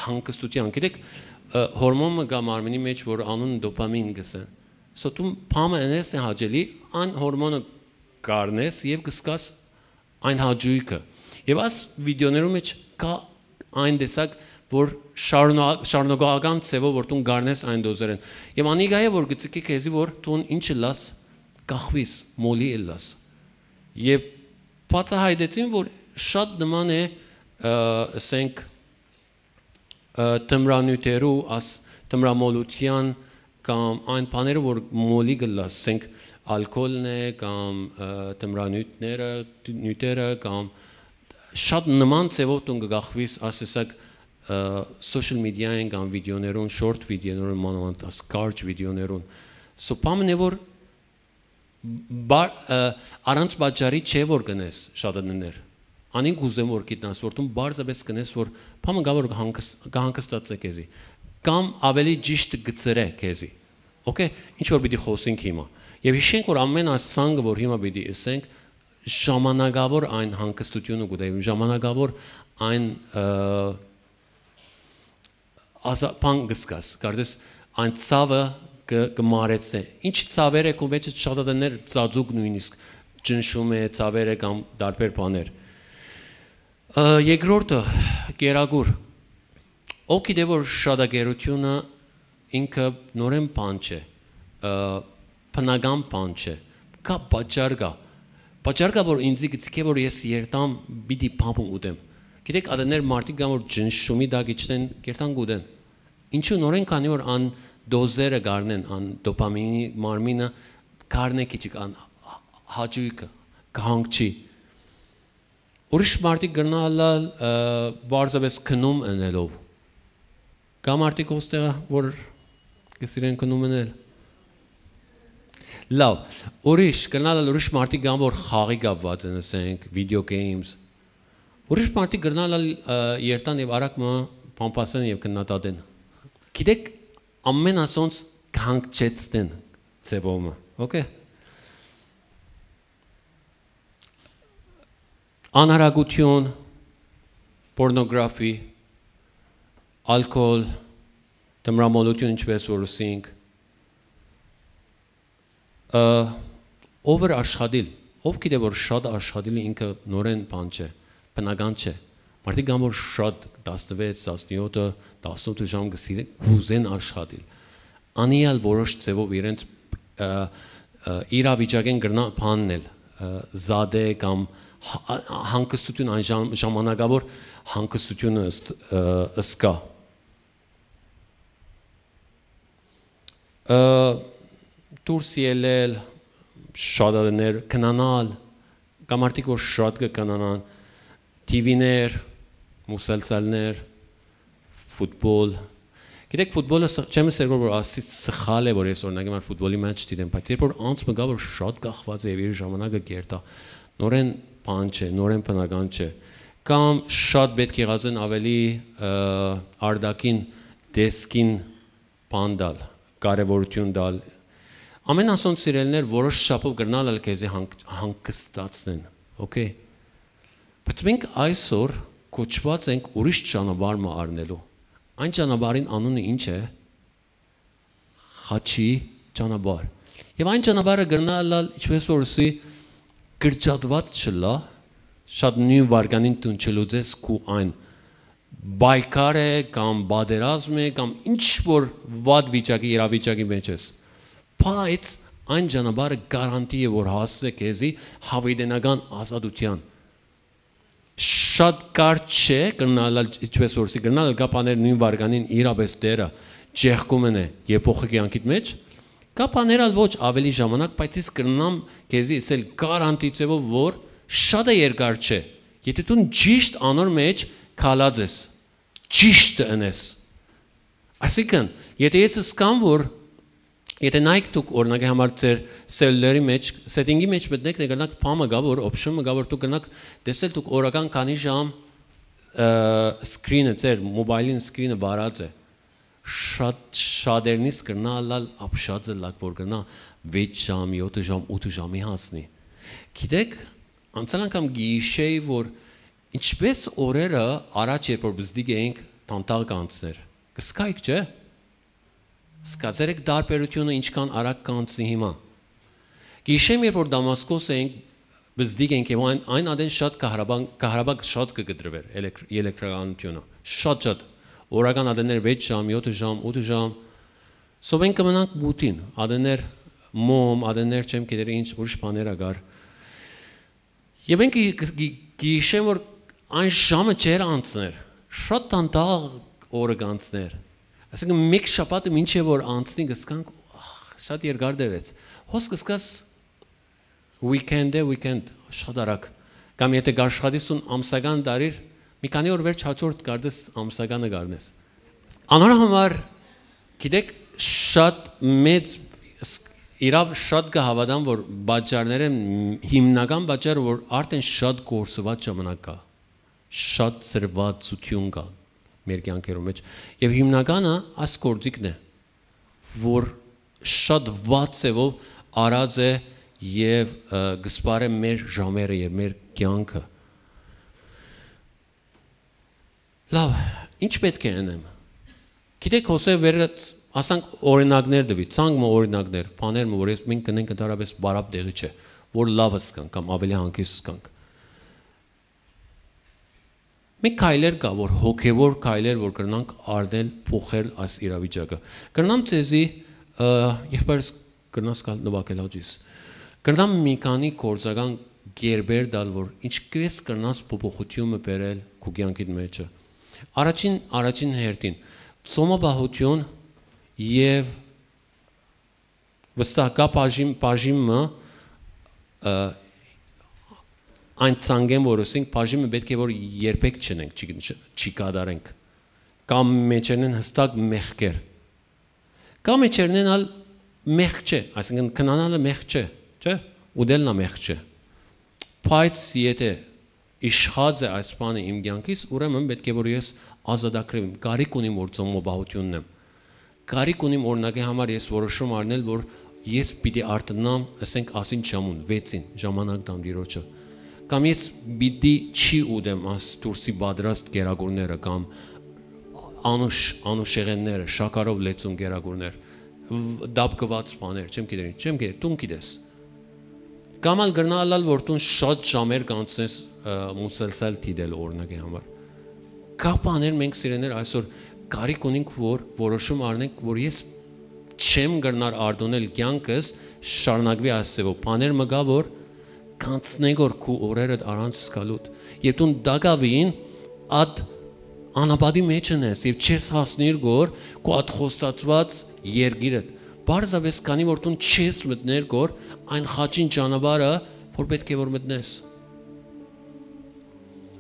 հանգստության։ Գիտեք, ը, հորմոն մը կայ մարմնի մեջ, որ անունը դոպամին կսեն։ So դու բամը ընես է հաճելի, այն հորմոնը կառնես եւ կսկաս այն հաճույքը։ Եւ այս վիդեոներու մեջ կայ այն տեսակ, որ շարունա-, շարունակական ձևով որ դուն կառնես այն դոզերեն։ Եւ անիկա է, որ կցկի քեզի, որ դուն ինչ ըլլաս, կախվիս, մոլի ըլլաս։ Եւ բացահայտեցին, որ շատ նման է, ը, ասենք, ը, թմրանյութերու, աս-, թմրամոլութեան կամ այն բաները, որ մոլի կ'ըլլաս, ասենք, ալքոլն է կամ, ը, թմրանյութները, նյութերը կամ շատ նման ձևով դուն կը կախվիս, ասեսակ, ը, social media-ին կամ վիդեոներուն, short վիդեոներուն, մանաւանդ աս կարճ վիդեոներուն։ So բամն է, որ բար-, ը, առանց պատճառի չէ որ կնես շատ ատեններ։ Անին կուզեմ որ գիտնաս, որ դու պարզապէս կնես, որ բամը կայ որ կհանգս-, կհանգստացնէ քեզի, կամ ավելի ճիշտ կծրէ քեզի։ Okay, ինչ որ պիտի խոսենք հիմա։ Եւ հիշենք, որ ամեն այս ցանկը, որ հիմա պիտի ըսենք, ժամանակավոր այն հանգստությունը կուտայ, ժամանակավոր այն, ը, ազա-, բան կսկաս, կարծես այն ցաւը կը, կը մարեցնէ։ Ինչ ցաւեր է քու մեջ, շատ ատեններ, ծածուկ նույնիսկ, ճնշում է, ցաւեր է կամ տարբեր բաներ։ Ը, երկրորդը, կերակուր։ Ով գիտէ որ շատակերությունը ինքը նորեն բան չէ, ը, բնական բան չէ, կայ պատճառ կայ։ Պատճառ կայ, որ ինձի գցի քէ, որ ես երթամ, պիտի փապում ուտեմ։ Գիտեք, ատեններ մարդիկ կան, որ ճնշումի տակ իջնեն, կերթան կուտեն։ Ինչու նորեն, քանի որ ան դոզերը կառնեն, ան դոպամինի մարմինը կառնէ քիչիկ ան հաճույքը, կհանգչի։ Ուրիշ մարդիկ կրնան ըլլալ, ը, պարզապէս քնում ընելով։ Կա մարդիկ ոստեղ, որ կսիրեն քնում ընել։ Լավ, ուրիշ, կրնան ըլլալ ուրիշ մարդիկ կան, որ խաղի կապված են, ասենք, video games։ Ուրիշ մարդիկ կրնան ըլլալ, ը, երթան եւ արագ մը փամփասեն եւ քննադատեն։ Գիտեք, ամեն ասոնց կհանգչեցնեն ձևով մը, okay։ Անհարակություն, պորնոգրաֆի, ալկոհոլ, թմրամոլություն, ինչպես որ ըսինք, ը, over աշխատիլ, ով գիտէ որ շատ աշխատիլը ինքը նորեն բան չէ, բնական չէ։ Մարդիկ կան, որ շատ տասնվեց, տասնյոթը, տասնութ ժամ կսիրեն, կուզեն աշխատիլ։ Անիալ որոշ ձևով իրենց, ը, ը, իրավիճակեն կրնա բանն էլ, ը, զատե կամ հա-, հանգստություն, այն ժամ-, ժամանակավոր հանգստությունը ըստ, ը, ըսկա։ Ը, դուրս ելել, շատ ատեններ, քնանալ, կա մարդիկ, որ շատ կը քնանան, TV-ներ, մուսալսալներ, ֆուտբոլ, Գիտեք, ֆուտբոլը ս-, չեմ ըսեր, որ, որ ասի սխալ է, որ ես, օրինակի համար, ֆուտբոլի մէջ դիտեմ, բայց երբ որ անձ մը կա, որ շատ կախված է եւ իր ժամանակը կերտայ, նորեն բան չէ, նորեն բնական չէ, կամ շատ պետք եղած են ավելի, ը, արտաքին տեսքին բան տալ, կարեւորութիւն տալ։ Ամեն ասոնց սիրելիներ որոշ չափով կրնալ ալ քեզի հանգ-, հանգստացնեն, օքեյ։ Բայց մենք այսօր կոչուած ենք ուրիշ ճանապարհ մը առնելու։ Այն ճանապարհին անունը ինչ է։ Խաչի ճանապարհ։ Եւ այն ճանապարհը կրնա ըլլալ, ինչպես որ ասի, կրճատուած չլա, շատ նոյն վարկանին դուն չլուծես քու այն պայքար է կամ պատերազմ է կամ ինչ որ վատ վիճակի, իրավիճակի մեջ ես, բայց այն ճանապարհը գարանտի է, որ հասցէ քեզի յաւիտենական ազատութեան։ Շատ կարճ չէ, կրնալ ալ, ինչպես որ ասի, կրնալ ալ կա բաներ նոյն վարկանին իրապէս Տէրը ճեղքում են է եփոխի կեանքիդ մեջ, կա բաներ ալ ոչ ավելի ժամանակ, բայց ես կրնամ քեզի ասել գարանտի ձևով, որ շատ է երկար չէ, եթե դու ճիշտ անոր մեջ քալած ես, ճիշտը ընես։ Այսինքն, եթե ես սկամ, որ եթե նայեք դուք, օրինակի համար, ձեր սելուլերի մեջ, սեթինգի մեջ մտնեք, նկարնակ բամը կա, որ օպշնը կա, որ դուք կրնաք տեսնել դուք օրական քանի ժամ, ը, սկրինը, ձեր մոբայլին սկրինը վարած է։ Շատ շատերնից կրնա ըլլալ ապշած ըլլակ, որ կրնա վեց ժամ, յոթ ժամ, ութ ժամի հասնի։ Գիտեք, անցյալ անգամ գիշեի, որ ինչպես օրերը առաջ, երբ որ բզդիկ էինք, տանտաղ կանցներ։ Կսկայք, չէ՞։ Սկացեր եք տարբերությունը ինչքան արագ կանցնի հիմա։ Գիշեմ, երբ որ Դամասկոս էինք, բզդիկ էինք եւ այն, այն ադեն շատ կահրաբան-, կահրաբա շատ կը կտրվեր, էլեկտր-, էլեկտրականությունը, շատ, շատ։ Օրական ադեններ վեց ժամ, յոթ ժամ, ութ ժամ, սովեն կը մնանք մութին, ադեններ մոմ, ադեններ չեմ գիտեր ինչ, ուրիշ բաներ ա կար։ Եւ մենք գի-, գի-, գիշեմ որ այն ժամը չէր անցներ, շատ տանտաղ օրը կանցներ։ Այսինքն մեկ շաբաթը մինչեւ որ անցնի կսկանք, ահ, շատ երկար տեւեց։ Հոս կսկաս weekend է, weekend, շատ արագ։ Կամ եթե կաշխատես դուն ամսական տարիր, մի քանի օր վերջ հաջորդ կարծես ամսականը կառնես։ Անոր համար, գիտեք, շատ մեծ, ս-, իրաւ շատ կը հաւատամ, որ պատճառները, մ-, հիմնական պատճառը, որ արդեն շատ կորսուած ժամանակ կա, շատ ծրվածություն կա մեր կյանքերու մեջ։ Եւ հիմնականը այս գործիքն է, որ շատ վատ ձևով արած է եւ, ը, կսպարե մեր ժամերը եւ մեր կյանքը։ Լավ, ինչ պետք է ընեմ։ Գիտեք, հոսե վերը, ասանք, օրինակներ տուի, ցանկ մը օրինակներ, բաներ մը, որ ես մենք կնենք ընդհանրապես բարապ տեղի չէ, որ լավ սկանք կամ ավելի հանգիստ սկանք։ Մենք քայլեր կա, որ հոգեվոր քայլեր, որ կրնանք արդել, փոխել այս իրավիճակը։ Կրնամ ձեզի, ը, եղբայրս կրնաս գալ նվագել հաճիս։ Կրնամ մի քանի գործական կերպեր տալ, որ ինչպես կրնաս փոփոխությունը բերել քու կյանքիդ մեջը։ Առաջին, առաջին հերթին, ծոմապահություն եւ վստահ կա բաժին, բաժին մը, ը, այն ցանկեն, որ ասենք բաժինը պետք է որ երբեք չնենք, չի, չի կատարենք, կամ մեջերնեն հստակ մեղքեր, կամ մեջերնեն ալ մեղք չէ, այսինքն քնանալը մեղք չէ, չէ, ուտելն ա մեղք չէ, բայց եթե իշխած է այս բանը իմ կյանքիս, ուրեմն պետք է որ ես ազատագրեմ, կարիք ունիմ որ ծոմոբահությունն եմ, կարիք ունիմ օրինակի համար ես որոշում առնել, որ ես պիտի արթնամ, ասենք, ասին ժամուն, վեցին, ժամանակ տամ Տիրոջը, կամ ես պիտի չի ուտեմ աս դուրսի պատրաստ կերակուրները կամ անուշ, անուշեղենները, շաքարով լեցուն կերակուրներ, վ-, դապկված բաներ, չեմ գիտեր ինչ, չեմ գիտեր, դուն գիտես։ Կամ ալ կրնա ըլլալ, որ դուն շատ ժամեր կանցնես, ը, մուսելսել դիտել օրինակի համար։ Կա բաներ մենք սիրեներ այսօր կարիք ունենք, որ որոշում առնենք, որ ես չեմ կրնար արդոնել կյանքս շարունակվի այս ձևով։ Բաներ մը կա, որ կանցնենք որ քու օրերդ առանց սկալուտ։ Եվ դուն դակավին ատ անապատի մեջ ես և չես հասնիր գոր քու ատ խոստացված երկիրդ։ Պարզապես քանի որ դուն չես մտներ գոր այն խաչին ճանապարհը, որ պետք է որ մտնես։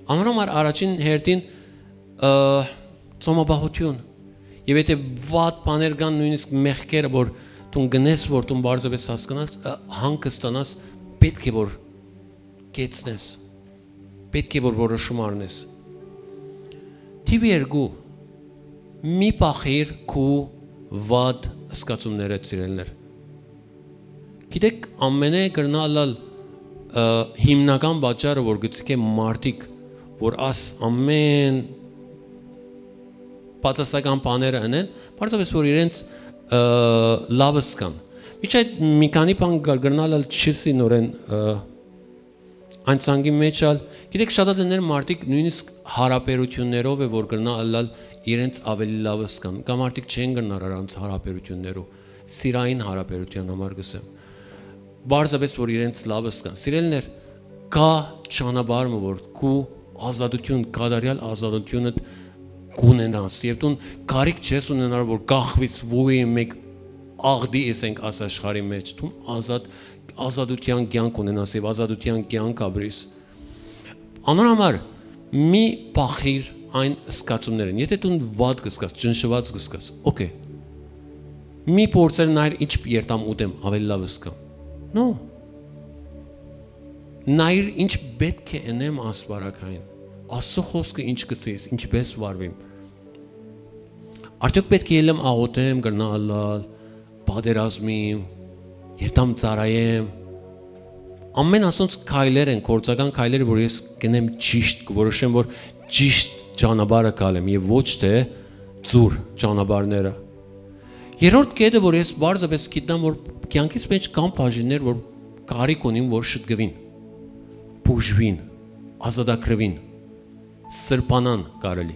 Անոր համար առաջին հերթին, ը, ծոմապահություն Եթէ վատ բաներ կան, նոյնիսկ մեղքերը, որ դուն գնես, որ դուն պարզապէս հասկնաս, ը, հանգստանաս, պէտք է որ կեցնես, պէտք է որ որոշում առնես։ Թիվ երկու, մի պախիր քու վատ զգացումները, սիրելիներ։ Գիտեք, ամենէ կրնայ ըլլալ, ը, հիմնական պատճառը, որ գցիկ է մարդիկ, որ աս ամեն բացասական բաները ընեն, պարզապէս որ իրենց, ը, լաւը զգան։ Միջ այդ մի քանի բան կար, կրնայ ըլլալ չսի նորեն, ը, այն ցանկի մեջ ալ, գիտեք, շատ ատեներ մարդիկ նոյնիսկ հարաբերութիւններով է, որ կրնայ ըլլալ իրենց ավելի լաւը զգան, կամ մարդիկ չեն կրնար առանց հարաբերութիւններու, սիրային հարաբերութեան համար կ'ըսեմ, պարզապէս որ իրենց լաւը զգան։ Սիրելիներ, կայ ճանապարհ մը, որ քու ազատութիւն, կատարեալ ազատութիւնը կունենաս, եւ դուն կարիք չես ունենար, որ կախվիս, ոյ մէկ աղդի, եսենք, աս աշխարհի մեջ, դուն ազատ, ազատութեան կեանք ունենաս եւ ազատութեան կեանք ապրիս։ Անոր համար մի պախիր այն զգացումներն։ Եթէ դուն վատ կ'զգաս, ճնշուած կ'զգաս, օքէյ, մի փորձեր նայր ինչ երթամ ուտեմ, ավելի լաւ զգամ։ No. Նայր ինչ պէտք է ընեմ ասպարակային, Աստծո խօսքը ինչ կ'ըսի, ինչպէս վարուիմ։ Արդեօք պէտք է ելեմ աղօթեմ, կրնայ ըլլալ, պատերազմիմ, երթամ ծառայեմ։ Ամեն ասոնց քայլեր են, գործական քայլեր, որ ես կ'ընեմ ճիշտ, կ'որոշեմ, որ ճիշտ ճանապարհը քալեմ եւ ոչ թէ ծուռ ճանապարհները։ Երրորդ կետը, որ ես պարզապէս գիտնամ, որ կեանքիս մեջ կան բաժիններ, որ կարիք ունին, որ շտկուին, բուժուին, ազատագրուին, սրբանան կարելի։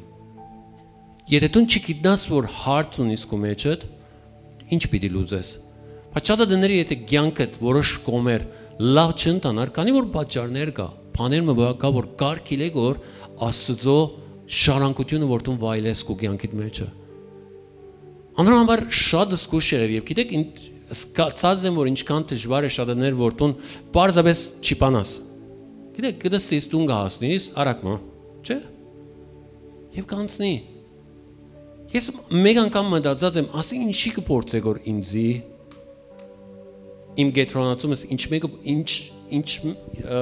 Եթէ դուն չգիտնաս, որ հարց ունիս քու մեջդ, ինչ պիտի լուծես։ Բայց շատ ատեները, եթէ կեանքդ որոշ կողմեր լաւ չընթանար, քանի որ պատճառներ կայ, բաներ մը կայ, որ կարգիլ է, որ Աստուծոյ ժառանգութիւնը որ դուն վայելես քու կեանքիդ մեջը։ Անոր համար շատ զգուշ եղեր, եւ գիտեք, ին-, զգացած եմ, որ ինչքան դժուար է շատ ատեներ, որ դուն պարզապէս չիպանաս։ Գիտեք, կտեսնիս, դուն կը հասնիս, արագ մը, չէ՞։ Եւ կանցնի։ Ես մեկ անգամ մտածած եմ, ասի ինչի՞ կը փորձէ որ ինձի, իմ կեդրոնացումս ինչ մեկը, ինչ, ինչ, ը,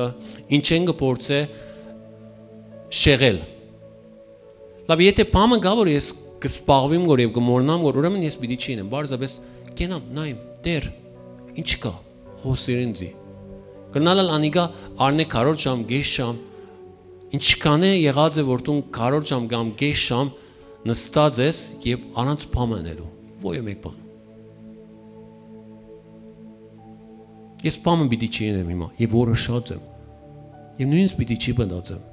ինչեն կը փորձէ շեղել։ Լավ, եթէ բան մը կայ, որ ես կը սպաղուիմ գոր եւ կը մոռնամ գոր, ուրեմն ես պիտի չինեմ, պարզապէս կենամ, նայեմ, Տէր, ինչ կայ, խօսիր ինձի։ Կրնայ ալ անիկա առնէ քառորդ ժամ, կէս ժամ, ինչքան է եղած է, որ դուն քառորդ ժամ կամ կէս ժամ նստած ես եւ առանց բան մը ընելու, ոյ մէկ բան։ Ես բան մը պիտի չինեմ հիմա, եւ որոշած եմ, եւ նոյնիսկ պիտի չիպնած եմ։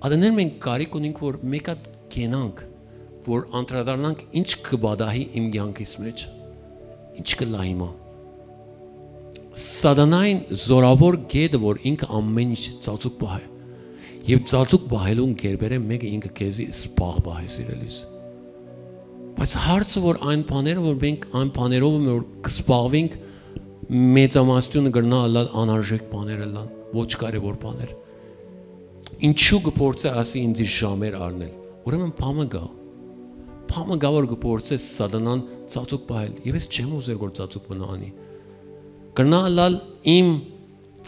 Ատեներ մենք կարիք ունենք, որ մեկ հատ կենանք, որ անդրադառնանք, ինչ կը պատահի իմ կեանքիս մեջ, ինչ կ'ըլլայ հիմա։ Սատանային զորաւոր կետը, որ ինքը ամեն ինչ ծածուկ պահ է, եւ ծածուկ պահելուն կերպերէն մէկը ինքը քեզի սպաղ պահ է, սիրելիս։ Բայց հարցը, որ այն բաները, որ մենք այն բաներով որ կը սպաղվենք, մեծամասնությունը կրնայ ըլլալ անարժեք բաներ ըլլան, ոչ կարեւոր բաներ։ Ինչու՞ կը փորձէ, ասի, ինձի ժամեր առնել։ Ուրեմն բան մը կայ։ Բան մը կայ, որ կը փորձէ սատանան ծածուկ պահել, եւ ես չեմ ուզեր, որ ծածուկ մնայ անի։ Կրնայ ըլլալ իմ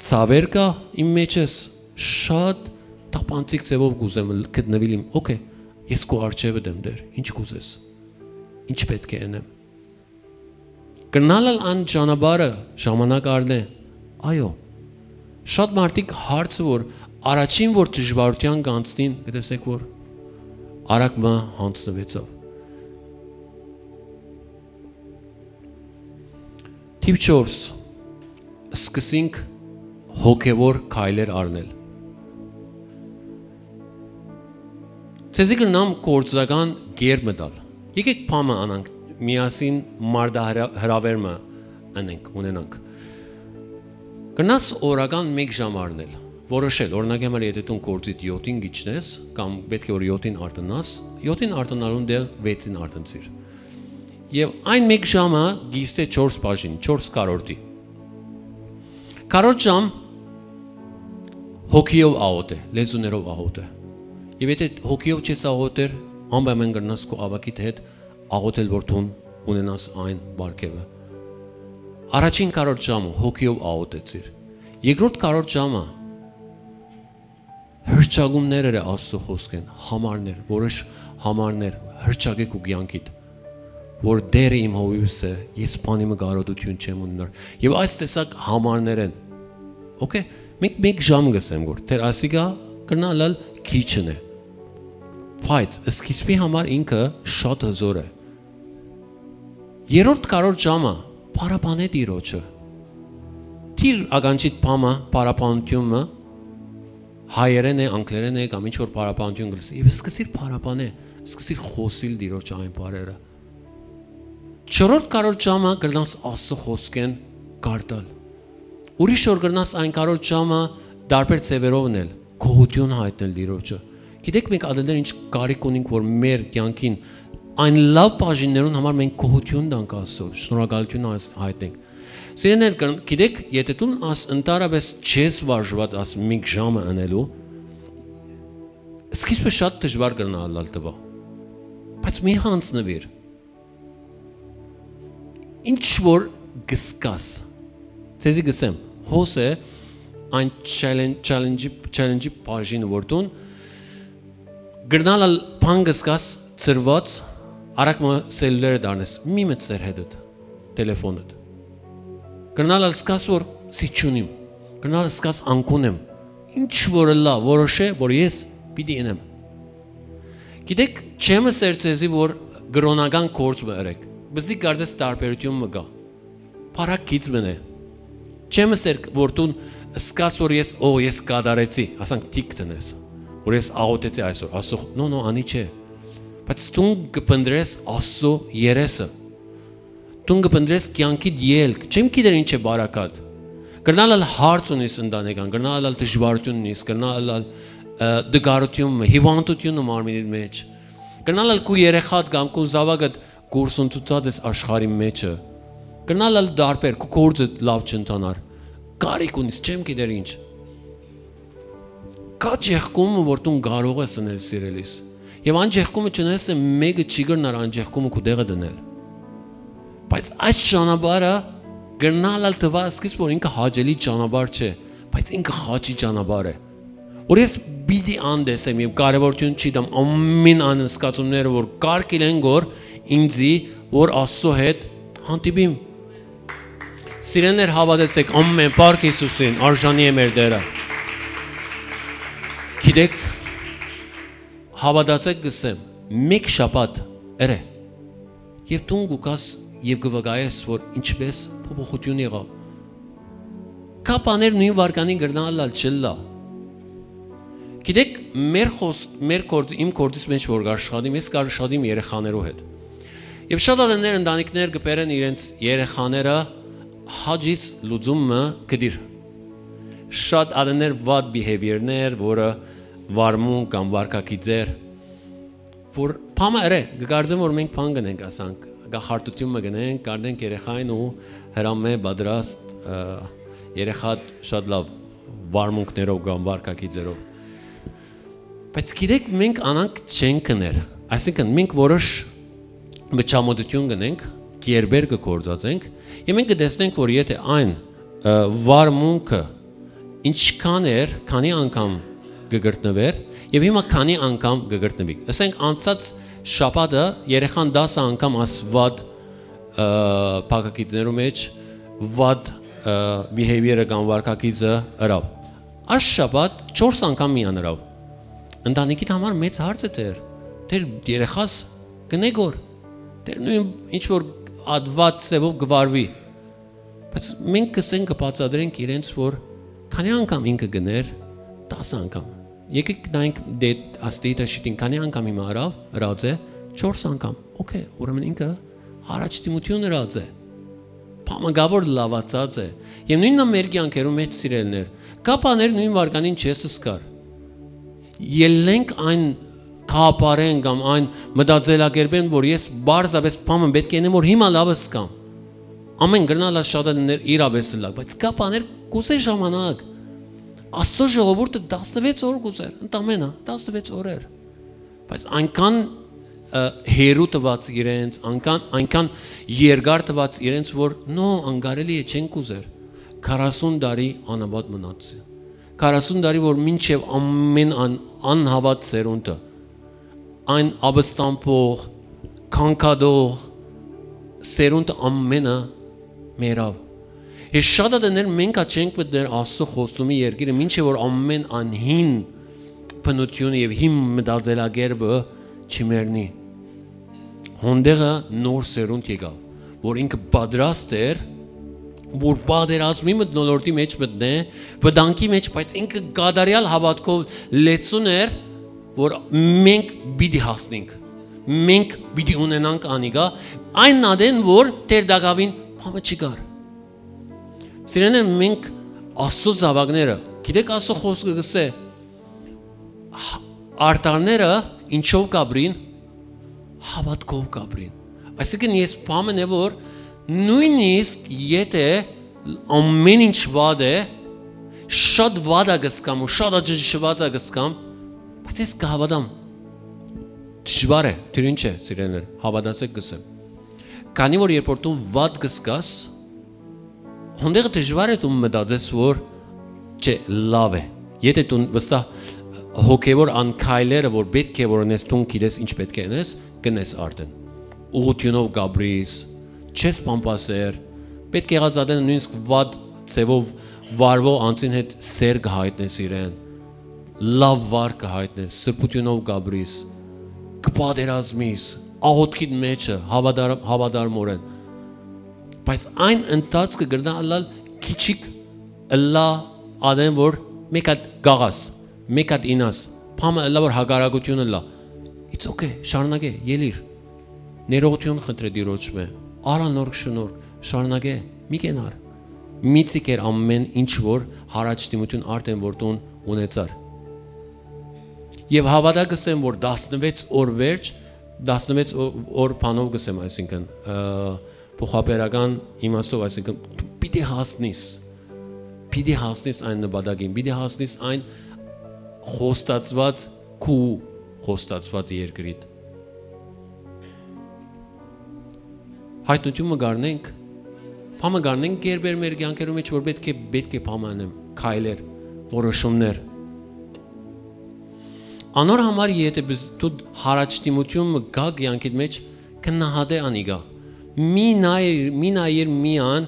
ցաւեր կայ իմ մեջս, շատ թափանցիկ ձեւով կ'ուզեմ լ-, գտնուիլ իմ, օքէյ, ես քու առջեւդ եմ, Տէր, ինչ կ'ուզես, ինչ պէտք է ընեմ։ Կրնայ ալ այն ճանապարհը ժամանակ առնէ, այո, շատ մարդիկ հարցը, որ առաջին որ դժվարութեան կանցնին, կտեսեք, որ արագ մը յանձնուեցաւ։ Թիվ չորս, սկսենք հոգեւոր քայլեր առնել։ Ձեզի կրնամ գործական կերպ մը տալ։ Եկեք բան մը անանք, միասին մարտահրա-, հրավեր մը ընենք, ունենանք։ Կրնաս օրական մեկ ժամ առնել, որոշել, օրինակ համար, եթե դուն գործիդ յոթին գիչնես, կամ պէտք է որ յոթին արտընաս, յոթին արտընալուն դեղ վեցին արտընցիր։ Եւ այն մեկ ժամը գիստե չորս բաժին, չորս քառորդի։ Քառորդ ժամ հոգիով աղօթ է, լեզուներով աղօթ է։ Եւ եթե հոգիով չես աղօթեր, անպայման կրնաս քու աւագիդ հետ աղոթել, որ դուն ունենաս այն պարգեւը։ Առաջին քառորդ ժամը հոգիով աղոթեցիր։ Երկրորդ քառորդ ժամը հրճակումներ էր Աստծո խոսքեն, համարներ, որոշ համարներ հրճակեք ու կյանքիդ, որ Տերը իմ հովիվս է, ես բանի մը կարողութիւն չեմ ունենար։ Եւ այս տեսակ համարներ են։ Okay, մենք մեկ ժամ կ'ըսեմ, որ դեռ ասիկա կրնա ըլլալ քիչն է։ Բայց սկիզբի համար ինքը շատ հզոր է։ Երրորդ քառորդ ժամը փառաբանե Տիրոջը։ Դիր ականջիդ բամը, փառաբանութիւնը, հայերէն է, անգլերէն է, կամ ինչ որ փառաբանութիւն կը լսի, եւ սկսիր փառաբանե, սկսիր խօսիլ Տիրոջը այն բառերը։ Չորրորդ քառորդ ժամը կրնաս Աստծո խոսքեն կարդալ։ Ուրիշ օր կրնաս այն քառորդ ժամը տարբեր ձեւերով ընել, գոհութիւն յայտնել Տիրոջը։ Գիտեք, մենք ատենտեր ինչ կարիք ունենք, որ մեր կյանքին այն լաւ բաժիններուն համար մենք գոհութիւն տանք Աստծո, շնորհակալութիւն այս-, յայտնենք։ Սիրելիներ, կն-, գիտեք, եթե դուն աս ընդհանրապես չես վարժուած աս մինչ ժամը ընելու, սկիզբը շատ դժուար կրնա ըլլալ տվա, բայց մի յանձնուիր։ Ինչ որ կսկաս, ձեզի կսեմ, հոս է այն չալեն-, չալենջի, չալենջի բաժինը, որ դուն կրնալ ալ բան կսկաս, ծրված, արագ մը սելուլերը դառնես, մի մտ սեր հետդ, տելեֆոնդ։ Կրնալ ալ սկաս, որ սի չունիմ, կրնալ սկաս անկուն եմ, ինչ որ ըլլա, որոշե, որ ես պիտի ընեմ։ Գիտեք, չեմ ըսեր ձեզի, որ կրոնական գործ մը ըրեք, բզի կարծես տարբերութիւն մը կա, փառագիծ մն է։ Չեմ ըսեր, որ դուն սկաս, որ ես, օ, ես կատարեցի, ասանք թիք տնես, որ ես աղոթեցի այսօր, ասող, նո, նո, անի չէ, բայց դուն կպնդրես Աստծո երեսը, դուն կպնդրես կյանքիդ ելք, չեմ գիտեր ինչ է բարակատ, կրնալ ալ հարց ունիս ընտանեկան, կրնալ ալ դժվարութիւն ունիս, կրնալ ալ, ը, դգարութիւն մը, հիվանդութիւն ու մարմինիդ մեջ, կրնալ ալ քու երեխադ կամ քու զաւակդ կորսնցուցած ես աշխարհի մեջը, կրնալ ալ դարբեր, քու գործը լաւ չընթանար, կարիք ունիս, չեմ գիտեր ինչ։ Կա ճեղքումը, որ դուն կարող ես ընել, սիրելիս։ Եւ այն ճեղքումը չնայած մեկը չի կրնար այն ճեղքումը քու տեղը դնել։ Բայց այս ճանապարհը կրնալ ալ տվա սկիզբ, որ ինքը հաճելի ճանապարհ չէ, բայց ինքը խաչի ճանապարհ է, որ ես պիտի անտեսեմ եւ կարեւորութիւն չի տամ ամեն այն զգացումները, որ կարգ իրեն գոր ինձի, որ Աստծո հետ հանդիպիմ։ Սիրելիներ, հաւատեցեք, ամեն պարկ Յիսուսին արժանի է մեր Տերը։ Գիտեք, հաւատացեք, կսեմ, մեկ շաբաթ ըրէ, եւ դուն կու գաս եւ կը վկայես, որ ինչպես փոփոխութիւն եղաւ։ Կա բաներ նոյն վարկանին կրնալ ալ չլլա։ Գիտեք, մեր խոս-, մեր գործ-, իմ գործից մեջ որ կաշխատիմ, ես կաշխատիմ երեխաներու հետ։ Եվ շատ ատեններ ընտանիքներ կը բերեն իրենց երեխաները հաճից լուծումը կդիր։ Շատ ատեններ վատ behavior-ներ, որը վարմուն կամ վարկագիծեր, որ բամը ըրէ, կկարծեմ, որ մենք բան կնենք, ասանք, գախարտութիւն մը կնենք, կարդենք երեխային ու հրամէ պատրաստ, ը, երեխա շատ լավ վարմունքներով կամ վարկագիծերով։ Բայց գիտեք, մենք անանք չենք կներ, այսինքն մենք որոշ միջամտություն կնենք, կերպեր կը գործածենք, եւ մենք կտեսնենք, որ եթե այն, ը, վարմունքը ինչքան էր, քանի անգամ կը գտնվեր, եւ հիմա քանի անգամ կը գտնվի։ Ասենք, անցած շաբաթը երեխան տասը անգամ ասված, ը, փակագիծներու մեջ վատ, ը, behavior-ը կամ վարկագիծը ըրաւ։ Այս շաբաթ չորս անգամ միան ըրաւ։ Ընտանիքիդ համար մեծ հարց է դեր, դեր երեխաս կնե գոր, դեր նոյն ինչ որ ադված ձևով կվարվի։ Բայց մենք կսենք, կբացատրենք իրենց, որ քանի անգամ ինքը գներ, տասը անգամ։ Եկեք նայենք դե-, աս data sheet-ին քանի անգամ հիմա ըրաւ, ըրած է, չորս անգամ։ Okay, ուրեմն ինքը առաջդիմություն ըրած է։ Բամը գա որ լավացած է։ Եւ նոյնն ա մեր կյանքերու մեջ, սիրելիներ։ Կա բաներ նոյն վարկանին չես սկար։ Ելնենք այն գաղափարէն կամ այն մտածելակերպէն, որ ես պարզապէս բամը պէտք է ընեմ, որ հիմա լաւս կամ։ Ամեն կրնալ ա շատ ներ իրապէս լա, բայց կա բաներ կուզե ժամանակ։ Աստծո ժողովուրդը տասնվեց օր կուզեր, ընդամենը տասնվեց օրեր։ Բայց այնքան ը, հեռու տուած իրենց, այնքան, այնքան երկար տուած իրենց, որ նո, անկարելի է, չենք ուզեր։ Քառասուն տարի անհաւատ մնաց։ Քառասուն տարի, որ մինչեւ ամեն ան-, անհաւատ սերունդը, այն ապստամբող, քանքատող սերունդը ամենը մեռաւ։ Ես շատ ատեներ մենք ա չենք մտներ Աստծո խոստումի երկիրը, մինչեւ որ ամեն անհին բնությունը եւ հին մտածելակերպը չի մեռնի։ Հոնդեղը նոր սերունդ եկաւ, որ ինքը պատրաստ էր, որ պատերազմի մթնոլորտի մեջ մտնէ, վտանգի մեջ, բայց ինքը կատարեալ հաւատքով լեցուն էր, որ մենք պիտի հասնենք, մենք պիտի ունենանք անիկա, այն ատեն, որ Տեր դակաւին փամը չկար։ Սիրեներ, մենք Աստծո զաւակները, գիտեք, Աստծո խոսքը կսէ, արտարները ինչով կապրին, հաւատքով կապրին։ Այսինքն ես պամն է, որ նույնիսկ եթե ամեն ինչ վատ է, շատ վատ ա կսկամ ու շատ աջժշված ա կսկամ, բայց ես կհաւատամ։ Դժվար է, դեռ ինչ է, սիրեներ, հաւատացեք կսեմ։ Քանի որ երբ որ դու վատ կսկաս, հոնդեղը դժվար է դու մտածես, որ չէ, լավ է։ Եթե դու վստահ հոգևոր անքայլերը, որ պետք է որ ունես, դու գիտես ինչ պետք է ունես, կնես արդեն։ Ուղղութիւնով կապրիս, չես պամպասեր, պետք եղած ատեն նույնիսկ վատ ձևով վարվող անձին հետ սեր կհայտնես իրեն, լավ վարք կհայտնես, սրբութիւնով կապրիս, կպատերազմիս, աղօթքիդ մեջը, հաւատար-, հաւատարմօրէն։ Բայց այն ընթացքը կրնայ ըլլալ քիչիկ ըլլայ ատեն, որ մէկ հատ գաղաս, մէկ հատ ինաս, փամը ըլլայ, որ հակառակութիւն ըլլայ։ It's okay, շարունակէ, ելիր։ Ներողութիւն խնդրէ Տիրոջմէ, արա նոր շնորհ, շարունակէ, մի կենար։ Մի ձգեր ամեն ինչ, որ յառաջդիմութիւն արդեն որ դուն ունեցար։ Եւ հաւատա կսեմ, որ տասնվեց օր վերջ, տասնվեց օ-, օր բանով կսեմ, այսինքն, ը, փոխաբերական իմաստով, այսինքն, դու պիտի հասնիս, պիտի հասնիս այն նպատակին, պիտի հասնիս այն խոստացված, քու խոստացված երկրիդ։ Հայտնութիւն մը կ'առնենք, բան մը կ'առնենք Գերբեր մեր կեանքերու մեջ, որ պէտք է, պէտք է բան մը անեմ, քայլեր, որոշումներ։ Անոր համար, եթե բզ-, դու յառաջդիմութիւն մը գայ կեանքիդ մեջ, գնահատէ անիկա։ Մի նայիր, մի նայիր միան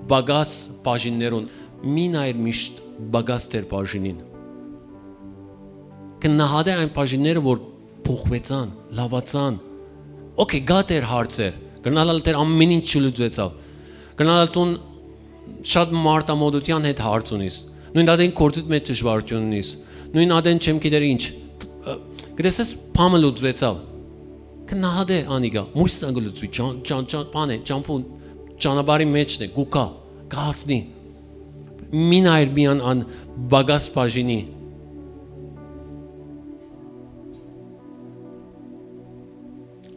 պակաս բաժիններուն, մի նայիր միշտ պակաս դեր բաժինին։ Գնահատէ այն բաժինները, որ փոխուեցան, լաւացան։ Okay, գա դեր հարցեր, կրնալ ալ դեր ամեն ինչ չլուծուեցաւ, կրնալ ալ դուն շատ մարդամոդութեան հետ հարց ունիս, նոյն ատեն գործիդ մեջ դժվարութիւն ունիս, նոյն ատեն չեմ գիտեր ինչ, ը, կտեսես, բան մը լուծուեցաւ, գնահատէ անիկա, մոյս ան կը լուծուի, ճան-, ճան-, ճան-, բան է, ճամփուն, ճանապարհի մեջն է, կուքա, կհասնի, մին այր միան ան պակաս բաժինի։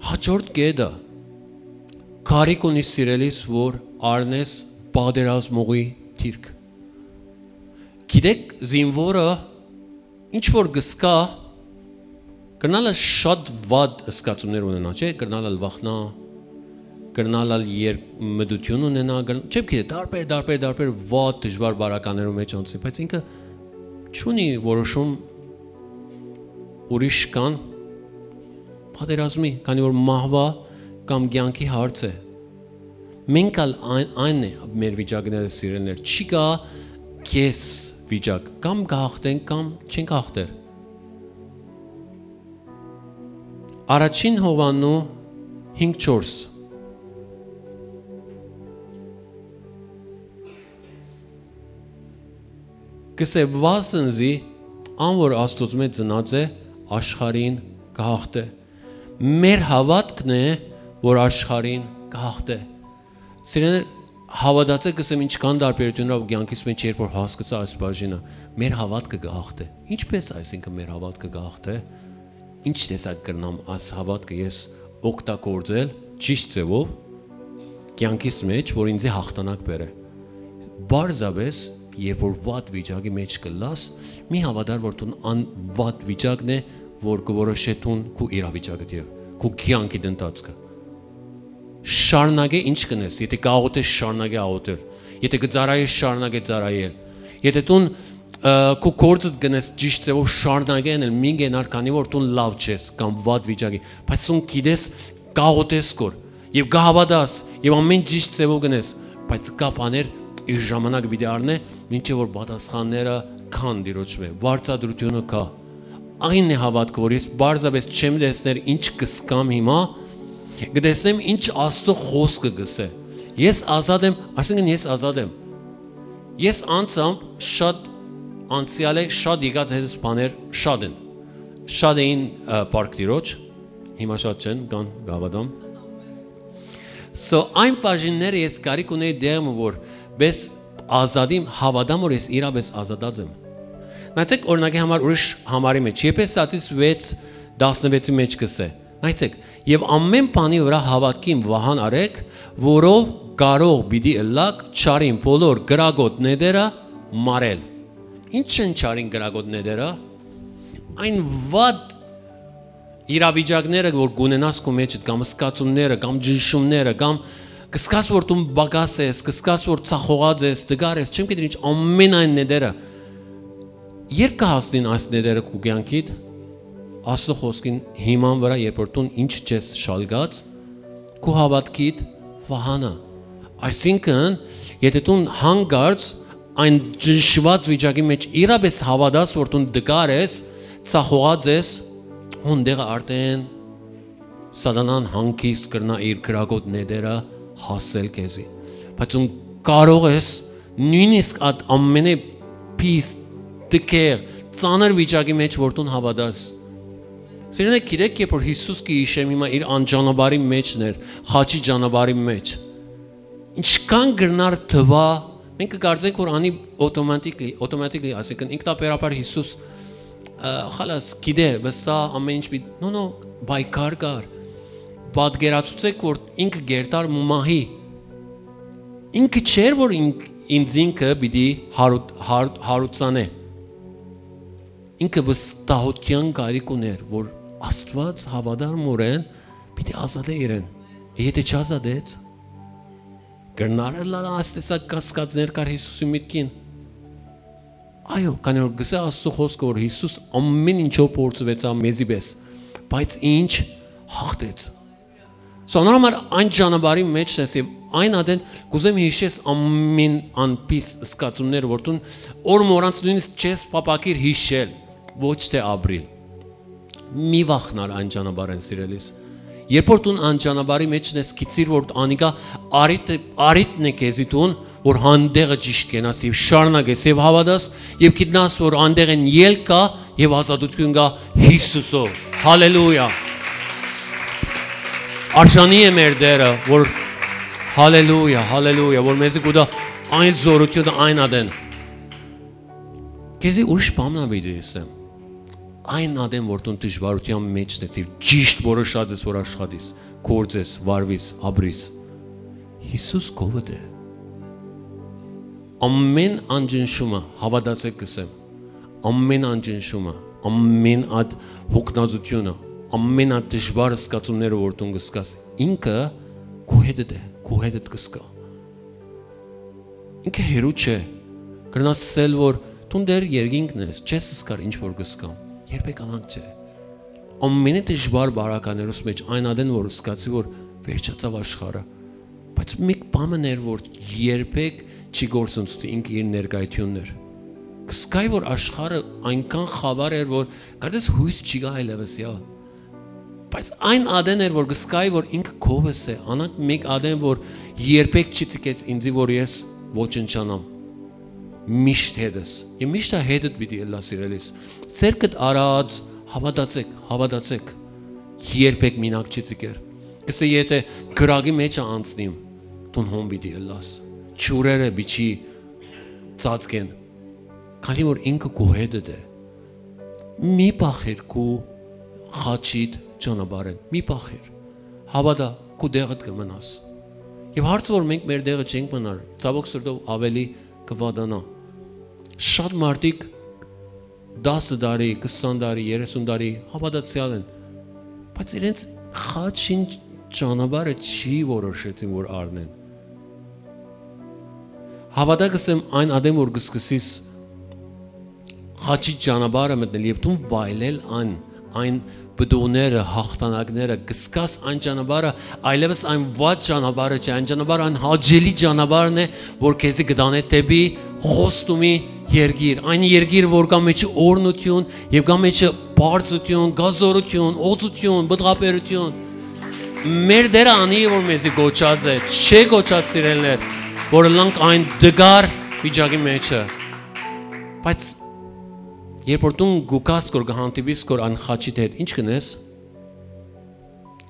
Հաջորդ կետը, կարիք ունի սիրելիս, որ առնես պատերազմողի դիրք։ Գիտեք, զինվորը ինչ որ կսկա, կրնալ է շատ վատ զգացումներ ունենա, չէ՞, կրնալ ալ վախնա, կրնալ ալ երբ-, մտություն ունենա, կրն-, չեմ գիտե, տարբեր, տարբեր, տարբեր վատ դժվար բարականներու մեջ անցնի, բայց ինքը չունի որոշում ուրիշ կան պատերազմի, քանի որ մահվա կամ կյանքի հարց է։ Մենք ալ այն, այն է մեր վիճակները, սիրելիներ, չի կա քեզ վիճակ, կամ կհաղթենք, կամ չենք հաղթեր։ Առաջին Յովհաննու հինգ չորս կսե. «Վասն զի ան որ Աստուծմէ ծնած է, աշխարհին կհաղթէ»։ Մեր հաւատքն է, որ աշխարհին կհաղթէ։ Սիրելիներ, հաւատացեք, կսեմ, ինչքան տարբերութիւն ըրաւ կեանքիս մեջ, երբ որ հասկացայ այս բաժինը, մեր հաւատքը կը հաղթէ։ Ինչպե՞ս, այսինքն, մեր հաւատքը կը հաղթէ։ Ինչ տեսակ կրնամ այս հաւատքը ես օգտագործել ճիշտ ձևով կեանքիս մեջ, որ ինձի հաղթանակ բերէ։ Պարզապէս, երբ որ վատ վիճակի մեջ կլաս, մի հաւատար, որ դուն ան վատ վիճակն է, որ կորոշէ դուն քու իրավիճակդ եւ քու կեանքիդ ընթացքը։ Շարունակէ ինչ կ'ընես, եթէ կ'աղօթես, շարունակէ աղօթել, եթէ կը ծառայես, շարունակէ ծառայել, եթէ դուն, ը, քու գործդ կ'ընես ճիշդ ձեւով, շարունակէ ընել, մի կենար, քանի որ դուն լաւ չես կամ վատ վիճակի, բայց դուն գիտես, կ'աղօթես քոր, եւ կը հաւատաս, եւ ամէն ճիշդ ձեւով կ'ընես, բայց կայ բաներ իր ժամանակ պիտի առնէ, մինչեւ որ պատասխանները գան Տիրոջմէ, վարձատրութիւնը գայ։ Այն է հաւատքը, որ ես պարզապէս չեմ տեսներ ինչ կ'ըսկամ հիմա, կը տեսնեմ ինչ Աստուծոյ խօսքը կ'ըսէ։ Ես ազատ եմ, այսինքն՝ ես ազատ եմ։ Ես անձամբ շատ անցեալէ շատ եկած հետս բաներ շատ են։ Շատ էին, ը, փառք Տիրոջ, հիմա շատ չեն, կան, կը հաւատամ։ So, այն բաժինները ես կարիք ունեի դեղը, որ պէս ազատիմ, հաւատամ, որ ես իրապէս ազատած եմ։ Նայեցէք, օրինակի համար, ուրիշ համարի մէջ, Եփեսացիս վեց տասնվեցի մէջ կ'ըսէ. նայեցէք, «Եւ ամէն բանի վրայ հաւատքին վահան առէք, որով կարող պիտի ըլլաք չարին բոլոր կրակոտ նետերը մարել»։ Ի՞նչ են չարին կրակոտ նետերը։ Այն վատ իրավիճակները, որ կ'ունենաս քու մէջդ, կամ զգացումները, կամ ճնշումները, կամ կ'զգաս, որ դուն պակաս ես, կ'զգաս, որ ցախողած ես, տկար ես, չեմ գիտեր ինչ, ամէն այն նետերը։ Ե՞րբ կը հասնին այս նետերը քու կեանքիդ, Աստուծոյ խօսքին հիման վրայ, երբ որ դուն ինչ չես շալկած, քու հաւատքիդ վահանը։ Այսինքն, եթէ դուն հանկարծ այն ճնշուած վիճակի մէջ իրապէս հաւատաս, որ դուն տկար ես, ցախողած ես, հոն տեղը արդէն սատանան հանգիստ կրնայ իր կրակոտ նետերը հասել քեզի։ Բայց դուն կարող ես նոյնիսկ այդ ամենէ պիս, տկեղ, ծանր վիճակի մէջ, որ դուն հաւատաս։ Սիրելիներ, գիտեք, երբ որ Յիսուս կը յիշեմ հիմա իր անճանապարհի մէջն էր, խաչի ճանապարհի մէջ, ինչքան կրնար թվայ, մենք կը կարծենք, որ անի automatically, automatically, այսինքն՝ ինքնաբերաբար Յիսուս, ը, խալաս, գիտէ, վստահ, ամեն ինչ պիտի, no, no, պայքար կար։ Պատկերացուցեք, որ ինքը կերտար մահի։ Ինքը չէր, որ ինք, ինձ ինքը պիտի հարու-, հարու-, հարուցանէ։ Ինքը վստահութեան կարիք ունէր, որ Աստուած հաւատարմօրէն պիտի ազատէ իրեն։ Եթէ չազատեց, կրնար ըլլալ այս տեսակ կասկածներ կար Յիսուսի միտքին։ Այո, քանի որ կ'ըսէ Աստուծոյ խօսքը, որ Յիսուս ամէն ինչով փորձուեցաւ մեզի պէս, բայց ինչ, հաղթեց։ So, անոր համար այն ճանապարհի մէջն ես եւ այն ատեն կ'ուզեմ յիշես ամէն անպիս զգացումներ, որ դուն օր մորանց նոյնիսկ չես փափաքիր յիշել, ոչ թէ ապրիլ։ Մի վախնար այն ճանապարհէն, սիրելիս։ Երբ որ դուն այն ճանապարհի մէջն ես, գիտիր, որ անիկա արիթ է, արիթն է քեզի դուն, որ հանդեղը ճիշդ կենաս եւ շարունակես եւ հաւատաս եւ գիտնաս, որ անդեղ են ելք կայ եւ ազատութիւն կայ Յիսուսով։ Հալելույա։ Արժանի է մեր Տերը, որ, հալելույա, հալելույա, որ մեզի կու տայ այն զօրութիւնը, այն ատեն։ Քեզի ուրիշ բան մը պիտի ըսեմ։ Այն ատեն, որ դուն դժուարութեան մէջ ես եւ ճիշդ որոշած ես, որ աշխատիս, գործես, վարվիս, ապրիս, Յիսուս քովդ է։ Ամէն անջնշումը, հաւատացեք, կ'ըսեմ, ամէն անջնշումը, ամէն այդ յոգնածութիւնը, ամէն այդ դժուար զգացումները, որ դուն կ'զգաս, ինքը քու հետդ է, քու հետդ կ'զգայ։ Ինքը հեռու չէ։ Կրնաս ասել, որ դուն դեռ երկինքն ես, չես զգար ինչ որ կ'զգամ։ Երբեք անանկ չէ։ Ամենէ դժուար բարականերուս մէջ այն ատեն, որ զգացի, որ վերջացաւ աշխարհը, բայց մի բան մը էր, որ երբեք չի գործընծուցի, ինքը իր ներկայությունն էր։ Կ'զգայ, որ աշխարհը այնքան խավար էր, որ կարծես յոյս չի գայ այլևս, յա։ Բայց այն ատեն էր, որ կ'զգայ, որ ինքը քովս է, անանկ մէկ ատեն, որ երբեք չի ցկեց ինձի, որ ես ոչնչանամ։ Միշտ հետս։ Եւ միշտ ա հետդ պիտի ըլլայ, սիրելիս։ Ձեռքդ առած, հաւատացեք, հաւատացեք, երբեք մինակ չի ցկեր։ Կսե, եթէ կրակի մէջ ա անցնիմ, դուն հոն պիտի ըլլաս։ Ջուրերը պիտի ծածկեն, քանի որ ինքը քու հետդ է։ Մի փախիր քու խաչիդ ճանապարհէն, մի փախիր։ Հաւատա, քու տեղդ կը մնաս։ Եւ հարցը, որ մենք մեր տեղը չենք մնար, ցաւոք սրտով ավելի կը վատանայ։ Շատ մարդիկ տասը տարի, քսան տարի, երեսուն տարի հաւատացեալ են, բայց իրենց խաչին ճանապարհը չի որոշեցին որ առնեն։ Հաւատա կ'ըսեմ այն ատեն որ կ'սկսիս խաչի ճանապարհը մտնել եւ դուն վայելել այն, այն պտուղները, հաղթանակները, կ'սկաս այն ճանապարհը, այլեւս այն վատ ճանապարհը չէ, այն ճանապարհը, այն հաճելի ճանապարհն է, որ քեզի կտանէ դէպի խոստումի երկիր, այն երկիրը, որ կա մեջը օրհնութիւն եւ կա մեջը բարձրութիւն, գազորութիւն, օծութիւն, բտղաբերութիւն։ Մեր Տէրը անի է, որ մեզի կոչած է, չէ կոչած սիրելներ, որ ըլլանք այն դգար վիճակի մեջը։ Բայց երբ որ դուն գուկաս կոր կը հանդիպիս կոր այն խաչի հետ, ինչ կնես,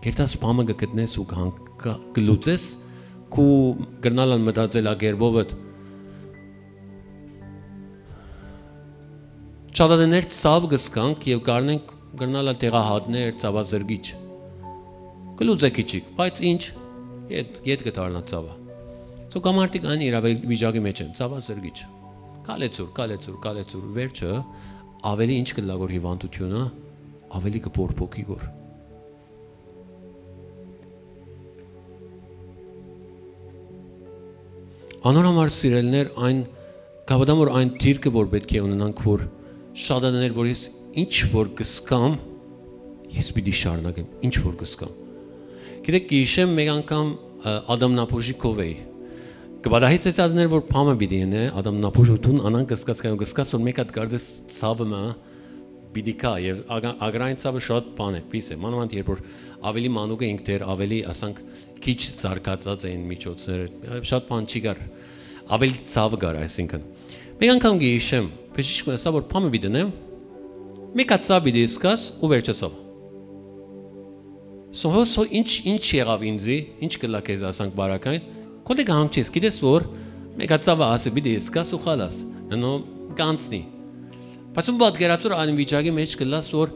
կերտաս բամը կը գտնես ու կը հան-, կը, կը լուծես, քու կրնալ ան մտածել ա գերբովդ։ Շատ ատեներ ցաւ կը սկանք եւ կարնենք կրնալ ա տեղահատներ, ցավազրկիչ։ Կը լուծե քիչիկ, բայց ինչ, ետ, ետ կը դառնա ցավը։ Սո կամ արդիկ այն իրավիճակի մեջ են, ցավազրկիչ։ Կալեցուր, կալեցուր, կալեցուր, վերջը ավելի ինչ կլա գոր հիվանդությունը, ավելի կը պորփոքի գոր։ Անոր համար սիրելներ այն, կհաւատամ որ այն դիրքը որ պէտք է ունենանք, որ շատ ատեներ որ ես ինչ որ կսկամ, ես պիտի շարունակեմ, ինչ որ կսկամ։ Գիտեք, կհիշեմ մեկ անգամ, ը, ատամնաբուժի քով էի։ Կը պատահեց այս ատեներ որ փամը պիտի ընե, ատամնաբուժ ու դուն անան կսկաս, կայուն կսկաս որ մեկ հատ կարծես ցաւը մը պիտի գայ եւ ագ-, ագրային ցաւը շատ բան է, պիս է, մանավանդ երբ որ ավելի մանուկը ինք դեռ ավելի, ասանք, քիչ զարգացած էին միջոցները, շատ բան չի գար, ավելի ցաւը գար, այսինքն։ Մեկ անգամ կը յիշեմ, բժիշկը ըսաւ որ փամը պիտի դնեմ, մեկ հատ ցաւ պիտի զգաս ու վերջացաւ։ Սո, հո, սո, ինչ, ինչ եղաւ ինձի, ինչ կլա քեզ, ասանք, բարակային, քո դե կհանգչես, գիտես որ մեկ հատ ցաւը ասի պիտի զգաս ու խալաս, նո կանցնի։ Բայց ում պատկերացուր այն վիճակի մեջ կլաս որ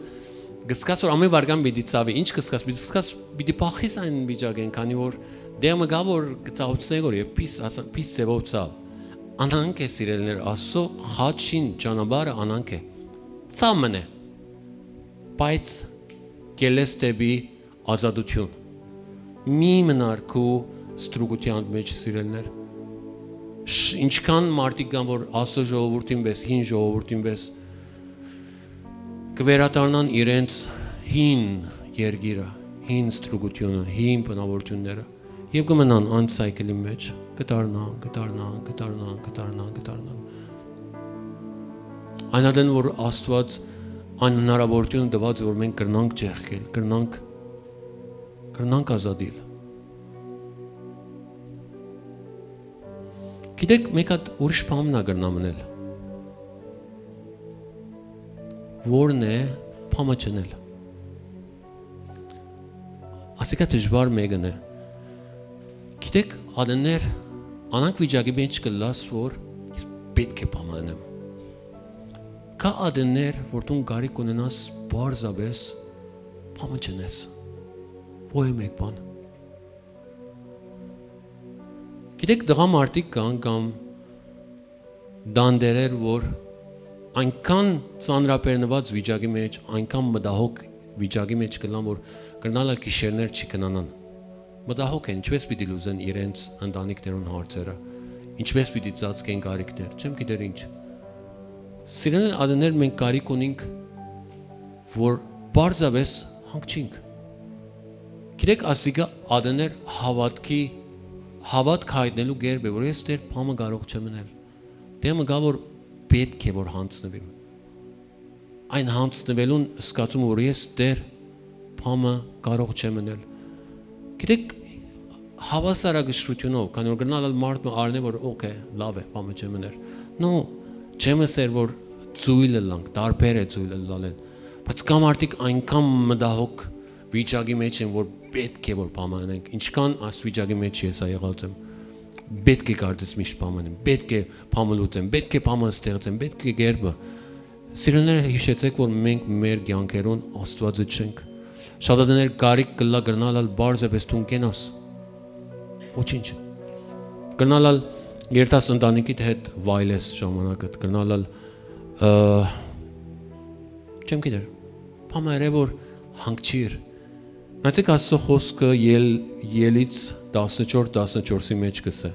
կսկաս որ ամեն վարգան պիտի ցավի, ինչ կսկաս, պիտի սկաս, պիտի փախես այն վիճակեն, քանի որ դե մը գա որ կցաուցնե գոր եւ պիս, ասան, պիս ձևով ցավ։ Անանք է սիրելներ, Աստծո խաչին ճանապարհը անանք է։ Ցավ մնե, բայց կելես դեպի ազատութիուն։ Մի մնար քու ստրուկութեան մեջ սիրելներ։ Շ-, ինչքան մարդիկ կան որ Աստծո ժողովուրդին պես, հին ժողովուրդին պես կը վերադառնան իրենց հին երկիրը, հին ստրուկությունը, հին բնավորությունները եւ կը մնան այն cycle-ի մեջ, կը դառնան, կը դառնան, կը դառնան, կը դառնան, կը դառնան։ Այն ատեն որ Աստուած այն հնարավորությունը տուած որ մենք կրնանք ճեղքել, կրնանք, կրնանք ազատիլ։ Գիտեք, մեկ հատ ուրիշ բան մնա կրնա մնել։ Որն է փամը չնել։ Ասիկա դժվար մեկն է։ Գիտեք, ատեններ, անանք վիճակի մեջ կլաս որ ես պետք է փամը ընեմ։ Կա ատեններ որ դուն կարիք ունենաս պարզապես փամը չնես։ Ոյ մեկ բան։ Գիտեք, տղամարդիկ կան կամ տանտերեր որ այնքան ծանրաբեռնված վիճակի մեջ, այնքան մտահոգ վիճակի մեջ կլան որ կրնալ ալ գիշերներ չի կնանան։ Մտահոգ են, ինչպես պիտի լուծեն իրենց ընտանիքներուն հարցերը, ինչպես պիտի ծածկեն կարիքներ, չեմ գիտեր ինչ։ Սիրելին ատեներ մենք կարիք ունենք որ պարզապես հանգչինք։ Գիտեք, ասիկա ատեներ հավատքի, հավատք հայտնելու կերպ է որ ես դեր փամը կարող չեմ մնել։ Դե մը գա որ պետք է որ հանցնվիմ։ Այն հանցնվելուն զգացումը որ ես դեր փամը կարող չեմ մնել։ Գիտեք, հավասարակշռությունով, քանի որ կրնալ ալ մարդը արնե որ օքեյ, լավ է, փամը չեմ մնել։ No, չեմ ասեր որ ծույլ ըլլանք, տարբեր է ծույլ ըլլալեն, բայց կամ արդիկ այնքան մտահոգ վիճակի մեջ են որ պետք է որ փամը անենք, ինչքան այս վիճակի մեջ ես ա եղած եմ, պետք է կարծես միշտ փամը անեմ, պետք է փամը լուծեմ, պետք է փամը ստեղծեմ, պետք է գերբը։ Սիրելիներ, հիշեցեք որ մենք մեր կյանքերուն Աստուածը չենք։ Շատ ատեներ կարիք կլա կրնալ ալ պարզապես դուն կենաս։ Ոչինչ։ Կրնալ ալ երթաս ընտանիքիդ հետ վայլես ժամանակդ, կրնալ ալ, ը, չեմ գիտեր, փամայրե որ հանգչիր, Նայեցէք, Աստծո խօսքը Ել-, Ելից տասնչորս, տասնչորսի մէջ կ'ըսէ։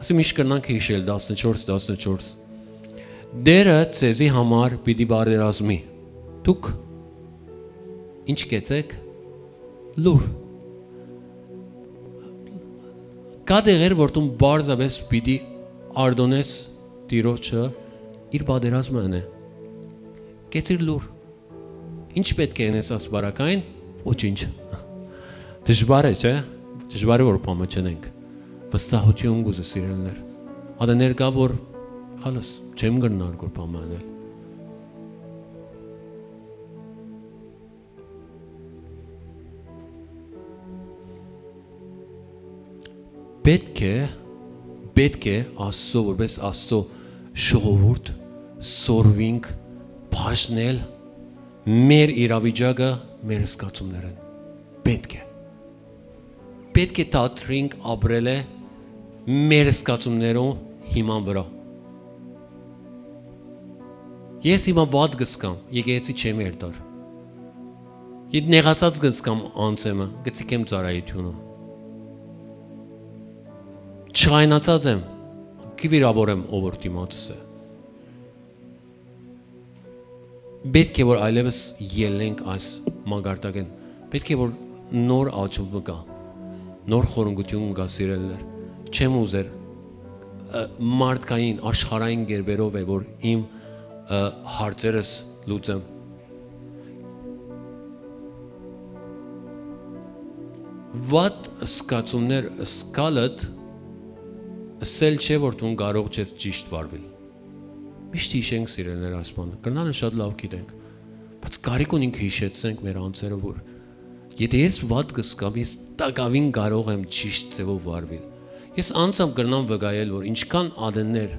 Ասի, միշտ կրնանք յիշել, տասնչորս, տասնչորս։ «Տէրը ձեզի համար պիտի պատերազմի։ Դուք ինչ կեցեք, լուր»։ Կայ տեղեր, որ դուն պարզապէս պիտի արտոնես Տիրոջը իր պատերազմը ընէ։ Կեցիր լուր։ Ինչ պէտք է ընես ասպարակային, ոչինչ։ Դժուար է, չէ՞։ Դժուար է, որ բան մը չընենք։ Վստահութիւն կ'ուզի, սիրելիներ։ Ատեներ կայ, որ խալս, չեմ կրնար որ բան մը ընել։ Պէտք է, պէտք է Աստծո, որպէս Աստծո ժողովուրդ, սորվինք բաժնել մեր իրավիճակը մեր զգացումներէն։ Պէտք է։ Պէտք է դադրինք ապրելը մեր զգացումներու հիման վրայ։ Ես հիմա վատ կ'զգամ, եկեղեցի չեմ երթար։ Եթ նեղացած կ'զգամ անձեմը, կ'ցիկեմ ծառայութիւնը։ Չայնացած եմ, կ'վիրաւորեմ ով որ դիմացս է։ Պէտք է որ այլեւս ելլենք այս մակարդակէն։ Պէտք է որ նոր աճում մը գայ, նոր խորունկութիւն մը գայ, սիրելիներ։ Չեմ ուզեր, ը, մարդկային, աշխարհային կերպերով է որ իմ, ը, հարցերս լուծեմ։ Վատ զգացումներ զգալդ ըսել չէ որ դուն կարող չես ճիշտ վարվել։ Միշտ յիշենք, սիրելիներ, այս բանը։ Կրնանը շատ լաւ գիտենք, բայց կարիք ունենք յիշեցնենք մեր անձերը, որ եթէ ես վատ կ'զգամ, ես տակաւին կարող եմ ճիշտ ձեւով վարվել։ Ես անձամբ կրնամ վկայել, որ ինչքան ատեններ,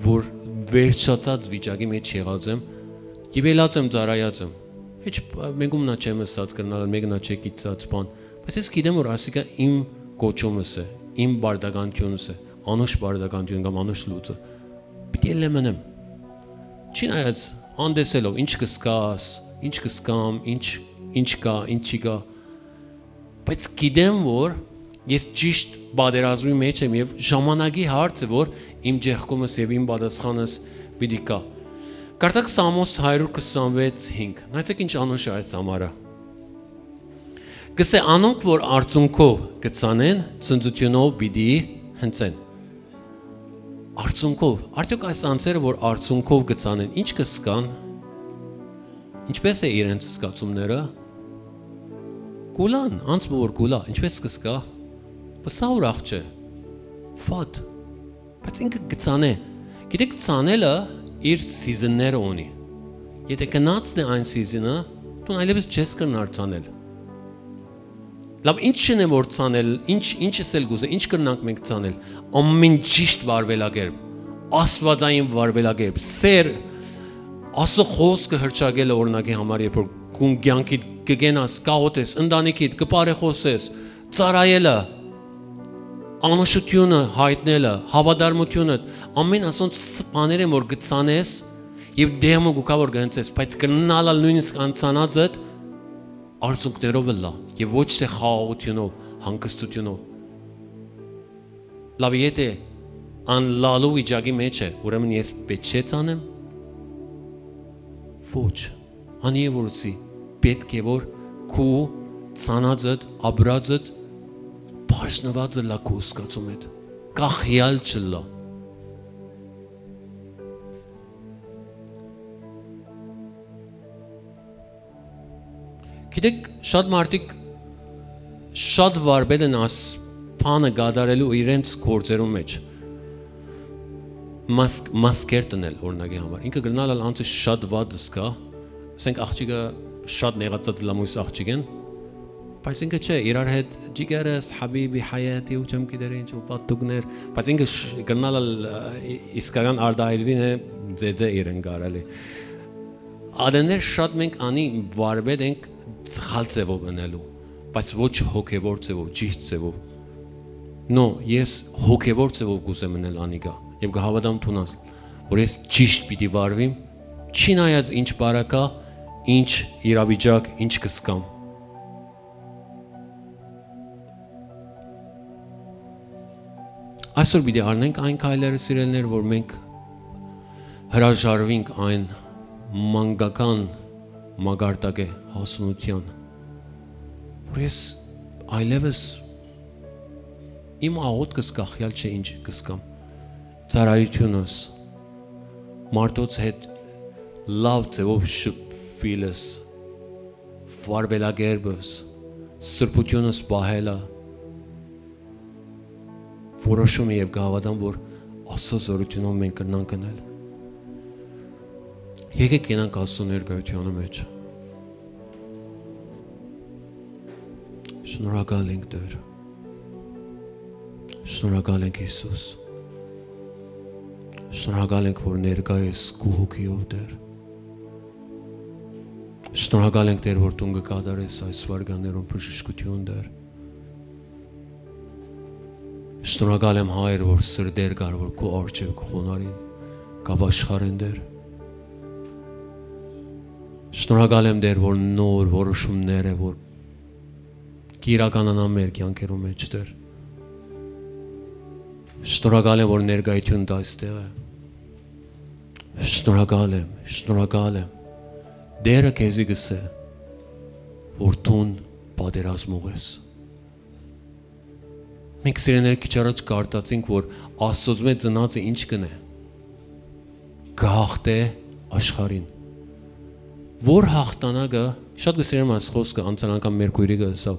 որ վերջացած վիճակի մեջ եղած եմ, եւ ելած եմ, ծառայած եմ։ Հեչ, մենկուն մնա չեմ ըսած, կրնալ մեկնա չէ գիտած բան, բայց ես գիտեմ, որ ասիկա իմ կոչումս է, իմ պարտականությունս է, անուշ պարտականություն կամ անուշ լուծը։ Պիտի ելլեմ մնեմ։ Չի նայած, անտեսելով, ինչ կ'զգաս, ինչ կ'զգամ, ինչ, ինչ կայ, ինչ չի կայ։ Բայց գիտեմ, որ ես ճիշտ պատերազմի մեջ եմ եւ ժամանակի հարց է, որ իմ ճեղքումս եւ իմ պատասխանս պիտի գայ։ Կարդաք Սաղմոս հարիւր քսանվեց հինգ։ Նայեցէք ինչ անուշ է այս ամառը։ Կ'ըսէ. «Անոնք որ արցունքով կ'ծանեն, ցնծութիւնով պիտի հնձեն»։ Արցունքով, արդեօք այս անձերը որ արցունքով կ'ծանեն, ինչ կ'զգան, ինչպե՞ս է իրենց զգացումները, կ'ուլան, անձ մը որ կ'ուլա, ինչպե՞ս կ'զգայ, վսա ուրախ չէ, վատ, բայց ինքը կ'ծանէ, գիտեք, ծանելը իր սիզնները ունի, եթէ գնացն է այն սիզինը, դուն այլեւս չես կրնար ծանել։ Լավ, ինչ չեն է որ ցանել, ինչ, ինչ ըսել կուզե, ինչ կրնանք մենք ցանել, ամեն ճիշտ վարվելակերպ, աստվածային վարվելակերպ, սեր, Աստծո խոսքը հրճակելը, օրինակի համար, երբ որ քուն կյանքի կգենաս, կաղոթես, ընտանիքիդ, կը բարեխոսես, ծառայելը, անուշությունը հայտնելը, հավատարմությունը, ամեն ասոնց բաներ են որ կցանես եւ դեղը կուքա որ կհնցես, բայց կրնալալ նույնիսկ անցանածդ արցունքներով ըլլայ եւ ոչ թե խաղաղութիւնով, հանգստութիւնով։ Լավ, եթէ անլալու վիճակի մեջ է, ուրեմն ես պէտք չէ ցանեմ։ Ոչ, անի է որ ուսի, պէտք է որ քու ցանածդ, ապրածդ բաժնված ըլլայ քու զգացումէդ, կախեալ չըլլայ։ Գիտեք, շատ մարդիկ շատ վարպետ են աս բանը կատարելու իրենց գործերու մեջ, մասկ-, մասկեր տնել, օրինակի համար։ Ինքը կրնալ ալ անցը շատ վատ զգա, ասենք, աղջիկը շատ նեղացած լամույս աղջիկ են, բայց ինքը չէ, իրար հետ ջիգերս, հաբիբի, հայատի ու չեմ գիտեր ինչ ու պատուկներ, բայց ինքը շ-, կրնալ ալ, ը, ի-, իսկական արտահայտվին է, ձեձե իրեն կարալ է։ Ատեներ շատ մենք անի վարպետ ենք սխալ ձևով ընելու, բայց ոչ հոգևոր ձևով, ճիշտ ձևով։ No, ես հոգևոր ձևով կուզեմ ընել անիկա, եւ կհավատամ թունած, որ ես ճիշտ պիտի վարվիմ, չի նայած ինչ բարակա, ինչ իրավիճակ, ինչ կսկամ։ Այսօր պիտի առնենք այն քայլերը, սիրելիներ, որ մենք հրաժարուինք այն մանկական մակարդակի հասունութեան, որ ես այլեւս իմ աղօթքս կախեալ չէ ինչ կսկամ, ծառայությունս, մարդոց հետ լաւ ձեւով շփուիլս, վարուելակերպս, սրբությունս պահելը, որոշումը, եւ կհաւատամ, որ Աստուծոյ զօրութիւնով մենք կրնանք ընել։ Եկեք գնանք Աստուծոյ ներկայութեանը մէջ։ Շնորհակալ ենք, Տէր։ Շնորհակալ ենք, Յիսուս։ Շնորհակալ ենք, որ ներկայ ես քու հոգիով, Տէր։ Շնորհակալ ենք, Տէր, որ դուն կը կատարես այս վայրկեաններուն բժշկութիւն, Տէր։ Շնորհակալ եմ, Հայր, որ սրտեր կար, որ քու առջեւ կը խոնարհին, կապաշխարեն, Տէր։ Շնորհակալ եմ, Տէր, որ նոր որոշումներ է, որ կ'իրականանան մեր կեանքերու մէջ, Տէր։ Շնորհակալ եմ, որ ներկայութիւնդ այստեղ է։ Շնորհակալ եմ, շնորհակալ եմ։ Տէրը քեզի կ'ըսէ, որ դուն պատերազմող ես։ Մենք, սիրելիներ, քիչ առաջ կարդացինք, որ Աստուծմէ ծնածը ինչ կ'ընէ, կը հաղթէ աշխարհին։ Որ հաղթանակը, շատ կը սիրեմ այս խօսքը, անցան անգամ մեր քոյրիկը ըսաւ,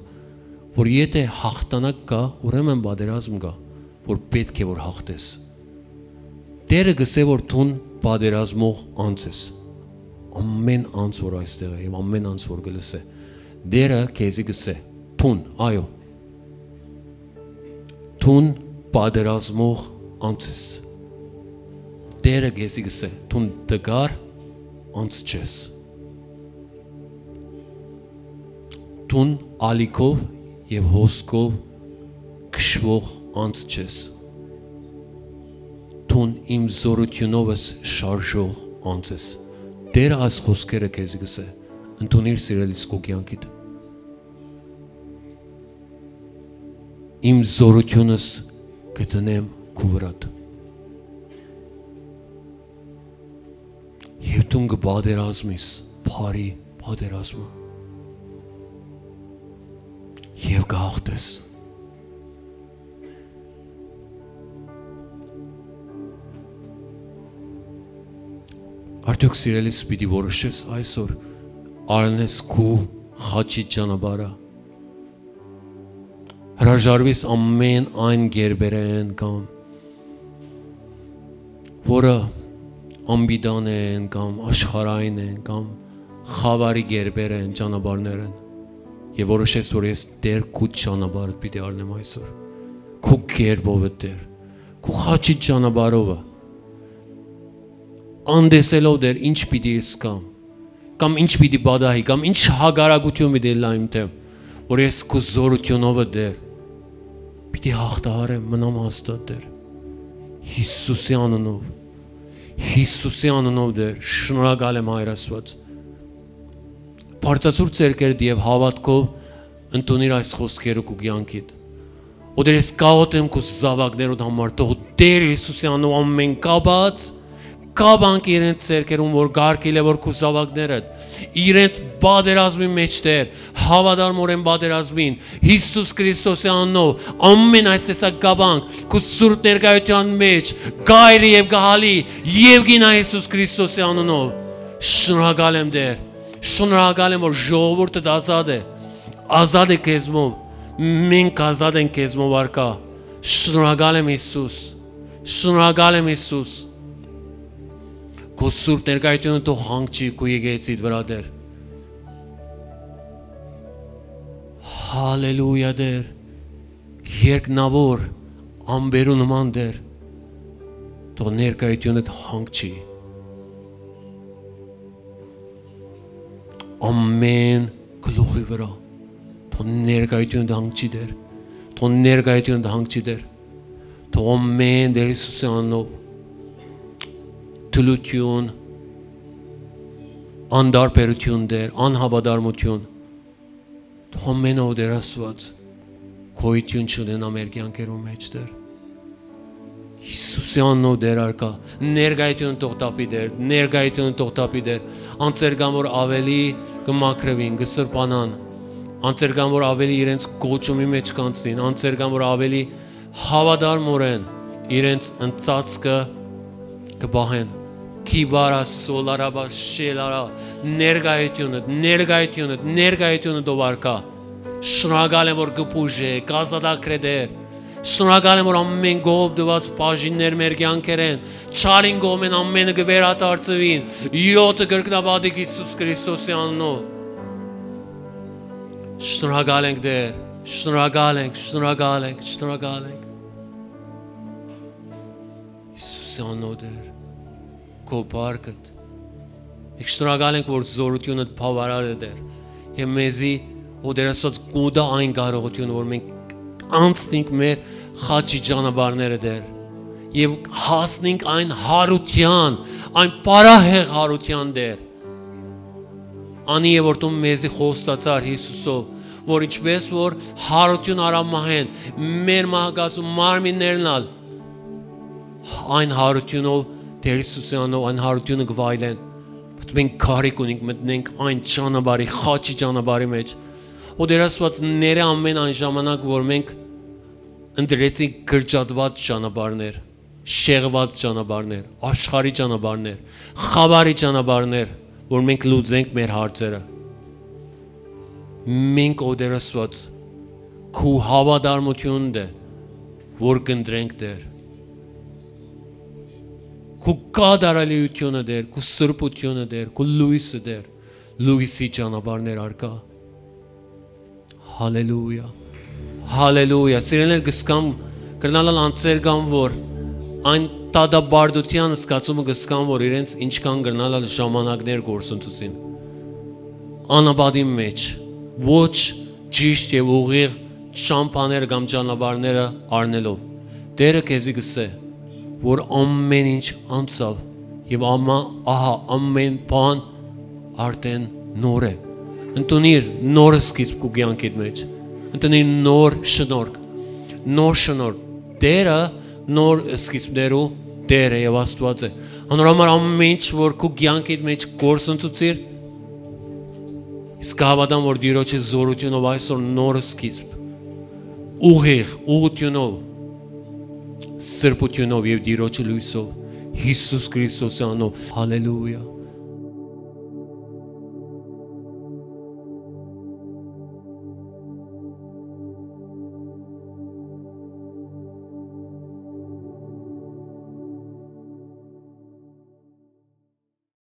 որ եթէ հաղթանակ կայ, ուրեմն պատերազմ կայ, որ պէտք է որ հաղթես։ Տէրը կ'ըսէ, որ դուն պատերազմող անձ ես։ Ամէն անձ, որ այստեղ է, եւ ամէն անձ, որ կը լսէ, Տէրը քեզի կ'ըսէ, դուն, այո, դուն պատերազմող անձ ես։ Տէրը քեզի կ'ըսէ, դուն տկար անձ չես։ Դուն ալիքով եւ հոսքով քշուող անձ չես։ Դուն իմ զօրութիւնովս շարժող անձ ես։ Տէրը այս խօսքերը քեզի կ'ըսէ, ընդունիր, սիրելիս, քու կեանքիդ։ Իմ զօրութիւնս կը դնեմ քու վրադ։ Եւ դուն կը պատերազմիս, բարի պատերազմը։ Եւ կը հաղթես։ Արդեօք, սիրելիս, պիտի որոշես այսօր, առնես քու խաչի ճանապարհը, հրաժարվիս ամէն այն կերպերէն կամ որը անպիտան են կամ աշխարհային են կամ խաւարի կերպեր են, ճանապարհներ են, եւ որոշես, որ ես Տէր քու ճանապարհդ պիտի առնեմ այսօր, քու կերպովդ, Տէր, քու խաչի ճանապարհովը, անտեսելով, Տէր, ինչ պիտի զգամ, կամ ինչ պիտի պատահի, կամ ինչ հակառակութիւն պիտի ըլլայ իմ դէմ, որ ես քու զօրութիւնովը, Տէր, պիտի հաղթահարեմ, մնամ հաստատ, Տէր, Յիսուսի անունով, Յիսուսի անունով, Տէր, շնորհակալ եմ, Հայր Աստուած։ Բարձրացուր ձեռքերդ եւ հաւատքով ընդունիր այս խօսքերը քու կեանքիդ։ Ու Տէր, ես կաղոթեմ քու զաւակներուդ համար, թող Տէր Յիսուսի անունով ամէն կապած, կապանք իրենց ձեռքերուն, որ կարգիլէ, որ քու զաւակներդ իրենց պատերազմի մէջ, Տէր, հաւատարմօրեն պատերազմին, Յիսուս Քրիստոսի անունով, ամէն այս տեսակ կապանք քու սուրբ ներկայութեան մէջ կայրի եւ կը հալի, եւ գինա Յիսուս Քրիստոսի անունով։ Շնորհակալ եմ, Տէր, շնորհակալ եմ, որ ժողովուրդդ ազատ է, ազատ է քեզմով, մենք ազատ ենք քեզմով, առկա։ Շնորհակալ եմ, Յիսուս, շնորհակալ եմ, Յիսուս։ Քո սուրբ ներկայությունը թող հանգչի քու եկեղեցիդ վրայ, Տէր։ Հալելույա, Տէր, երկնաւոր ամպերու նման, Տէր, թող ներկայությունդ հանգչի ամէն գլուխի վրայ, թող ներկայությունդ հանգչի, Տէր, թող ներկայությունդ հանգչի, Տէր, թող ամէն, Տէր Յիսուսի անունով, թուլութիւն, անտարբերութիւն, Տէր, անհաւատարմութիւն, թող ամէնը, Տէր Աստուած, գոյութիւն չունենայ մեր կեանքերուն մէջ, Տէր։ Յիսուսի անունով, Տէր, առկայ, ներկայութիւնը թող թափի, Տէր, ներկայութիւնը թող թափի, Տէր։ Անձեր կան որ աւելի կը մաքրուին, կը սրբանան, անձեր կան որ աւելի իրենց կոչումի մէջ կանցնին, անձեր կան որ աւելի հաւատարմօրէն իրենց ընթացքը կը պահեն։ Քիբարա, սոլարաբա, շելարա, ներկայութիւնը, ներկայութիւնը, ներկայութիւնը թող առկայ։ Շնորհակալ եմ որ կը բուժէ, կ'ազատագրէ, Տէր։ Շնորհակալ եմ որ ամէն կողմ տուած բաժիններ մեր կեանքերէն, չարին կողմէն ամէնը կը վերադարձուին, յօդը կրկնապատիկ Յիսուս Քրիստոսի անունով։ Շնորհակալ ենք, Տէր, շնորհակալ ենք, շնորհակալ ենք, շնորհակալ ենք։ Յիսուսի անունով, Տէր, քո փառքդ։ Մենք շնորհակալ ենք որ զօրութիւնդ բաւարար է, Տէր, եւ մեզի, ո Տէր Աստուած, կու տայ այն կարողութիւնը որ մենք անցնենք մեր խաչի ճանապարհները, Տէր, եւ հասնենք այն յարութեան, այն փառահեղ յարութեան, Տէր, անի է որ դուն մեզի խոստացար Յիսուսով, որ ինչպէս որ յարութիւն առաւ մահէն, մեր մահկացու մարմիններն ալ այն յարութիւնով, Տէր Յիսուսի անունով, այն յարութիւնը կը վայելեն։ Բայց մենք կարիք ունենք մտնենք այն ճանապարհի, խաչի ճանապարհի մէջ, ո Տէր Աստուած, ներէ ամէն այն ժամանակ որ մենք ընտրեցինք կրճատուած ճանապարհներ, շեղուած ճանապարհներ, աշխարհի ճանապարհներ, խաւարի ճանապարհներ, որ մենք լուծենք մեր հարցերը։ Մենք, ո Տէր Աստուած, քու հաւատարմութիւնն է, որ կընտրենք, Տէր, քու կատարելիութիւնը, Տէր, քու սրբութիւնը, Տէր, քու լոյսը, Տէր, լոյսի ճանապարհներ առկայ։ Հալելույա։ Հալելույա։ Սիրելիներ, կսկամ, կրնալալ անձեր կան, որ այն տատապարտության զգացումը կսկան, որ իրենց ինչքան կրնալալ ժամանակներ գործընծուցին անապատին մէջ, ոչ ճիշտ եւ ուղիղ ճամփաները կամ ճանապարհները առնելով։ Տէրը քեզի կսէ, որ ամէն ինչ անցաւ եւ ամա-, ահա ամէն բան արդեն նոր է։ Ընդունիր նոր սկիզբ քու կեանքիդ մէջ։ Ընդունիր նոր շնորհք։ Նոր շնորհք։ Տէրը նոր սկիզբներու Տէր է եւ Աստուած է։ Անոր համար ամէն ինչ որ քու կեանքիդ մէջ գործընծուցիր, իսկ կհաւատամ որ Տիրոջը զօրութիւնով այսօր նոր սկիզբ, ուղիղ, ուղղութիւնով, սրբութիւնով եւ Տիրոջը լոյսով, Յիսուս Քրիստոսի անունով։ Հալելույա։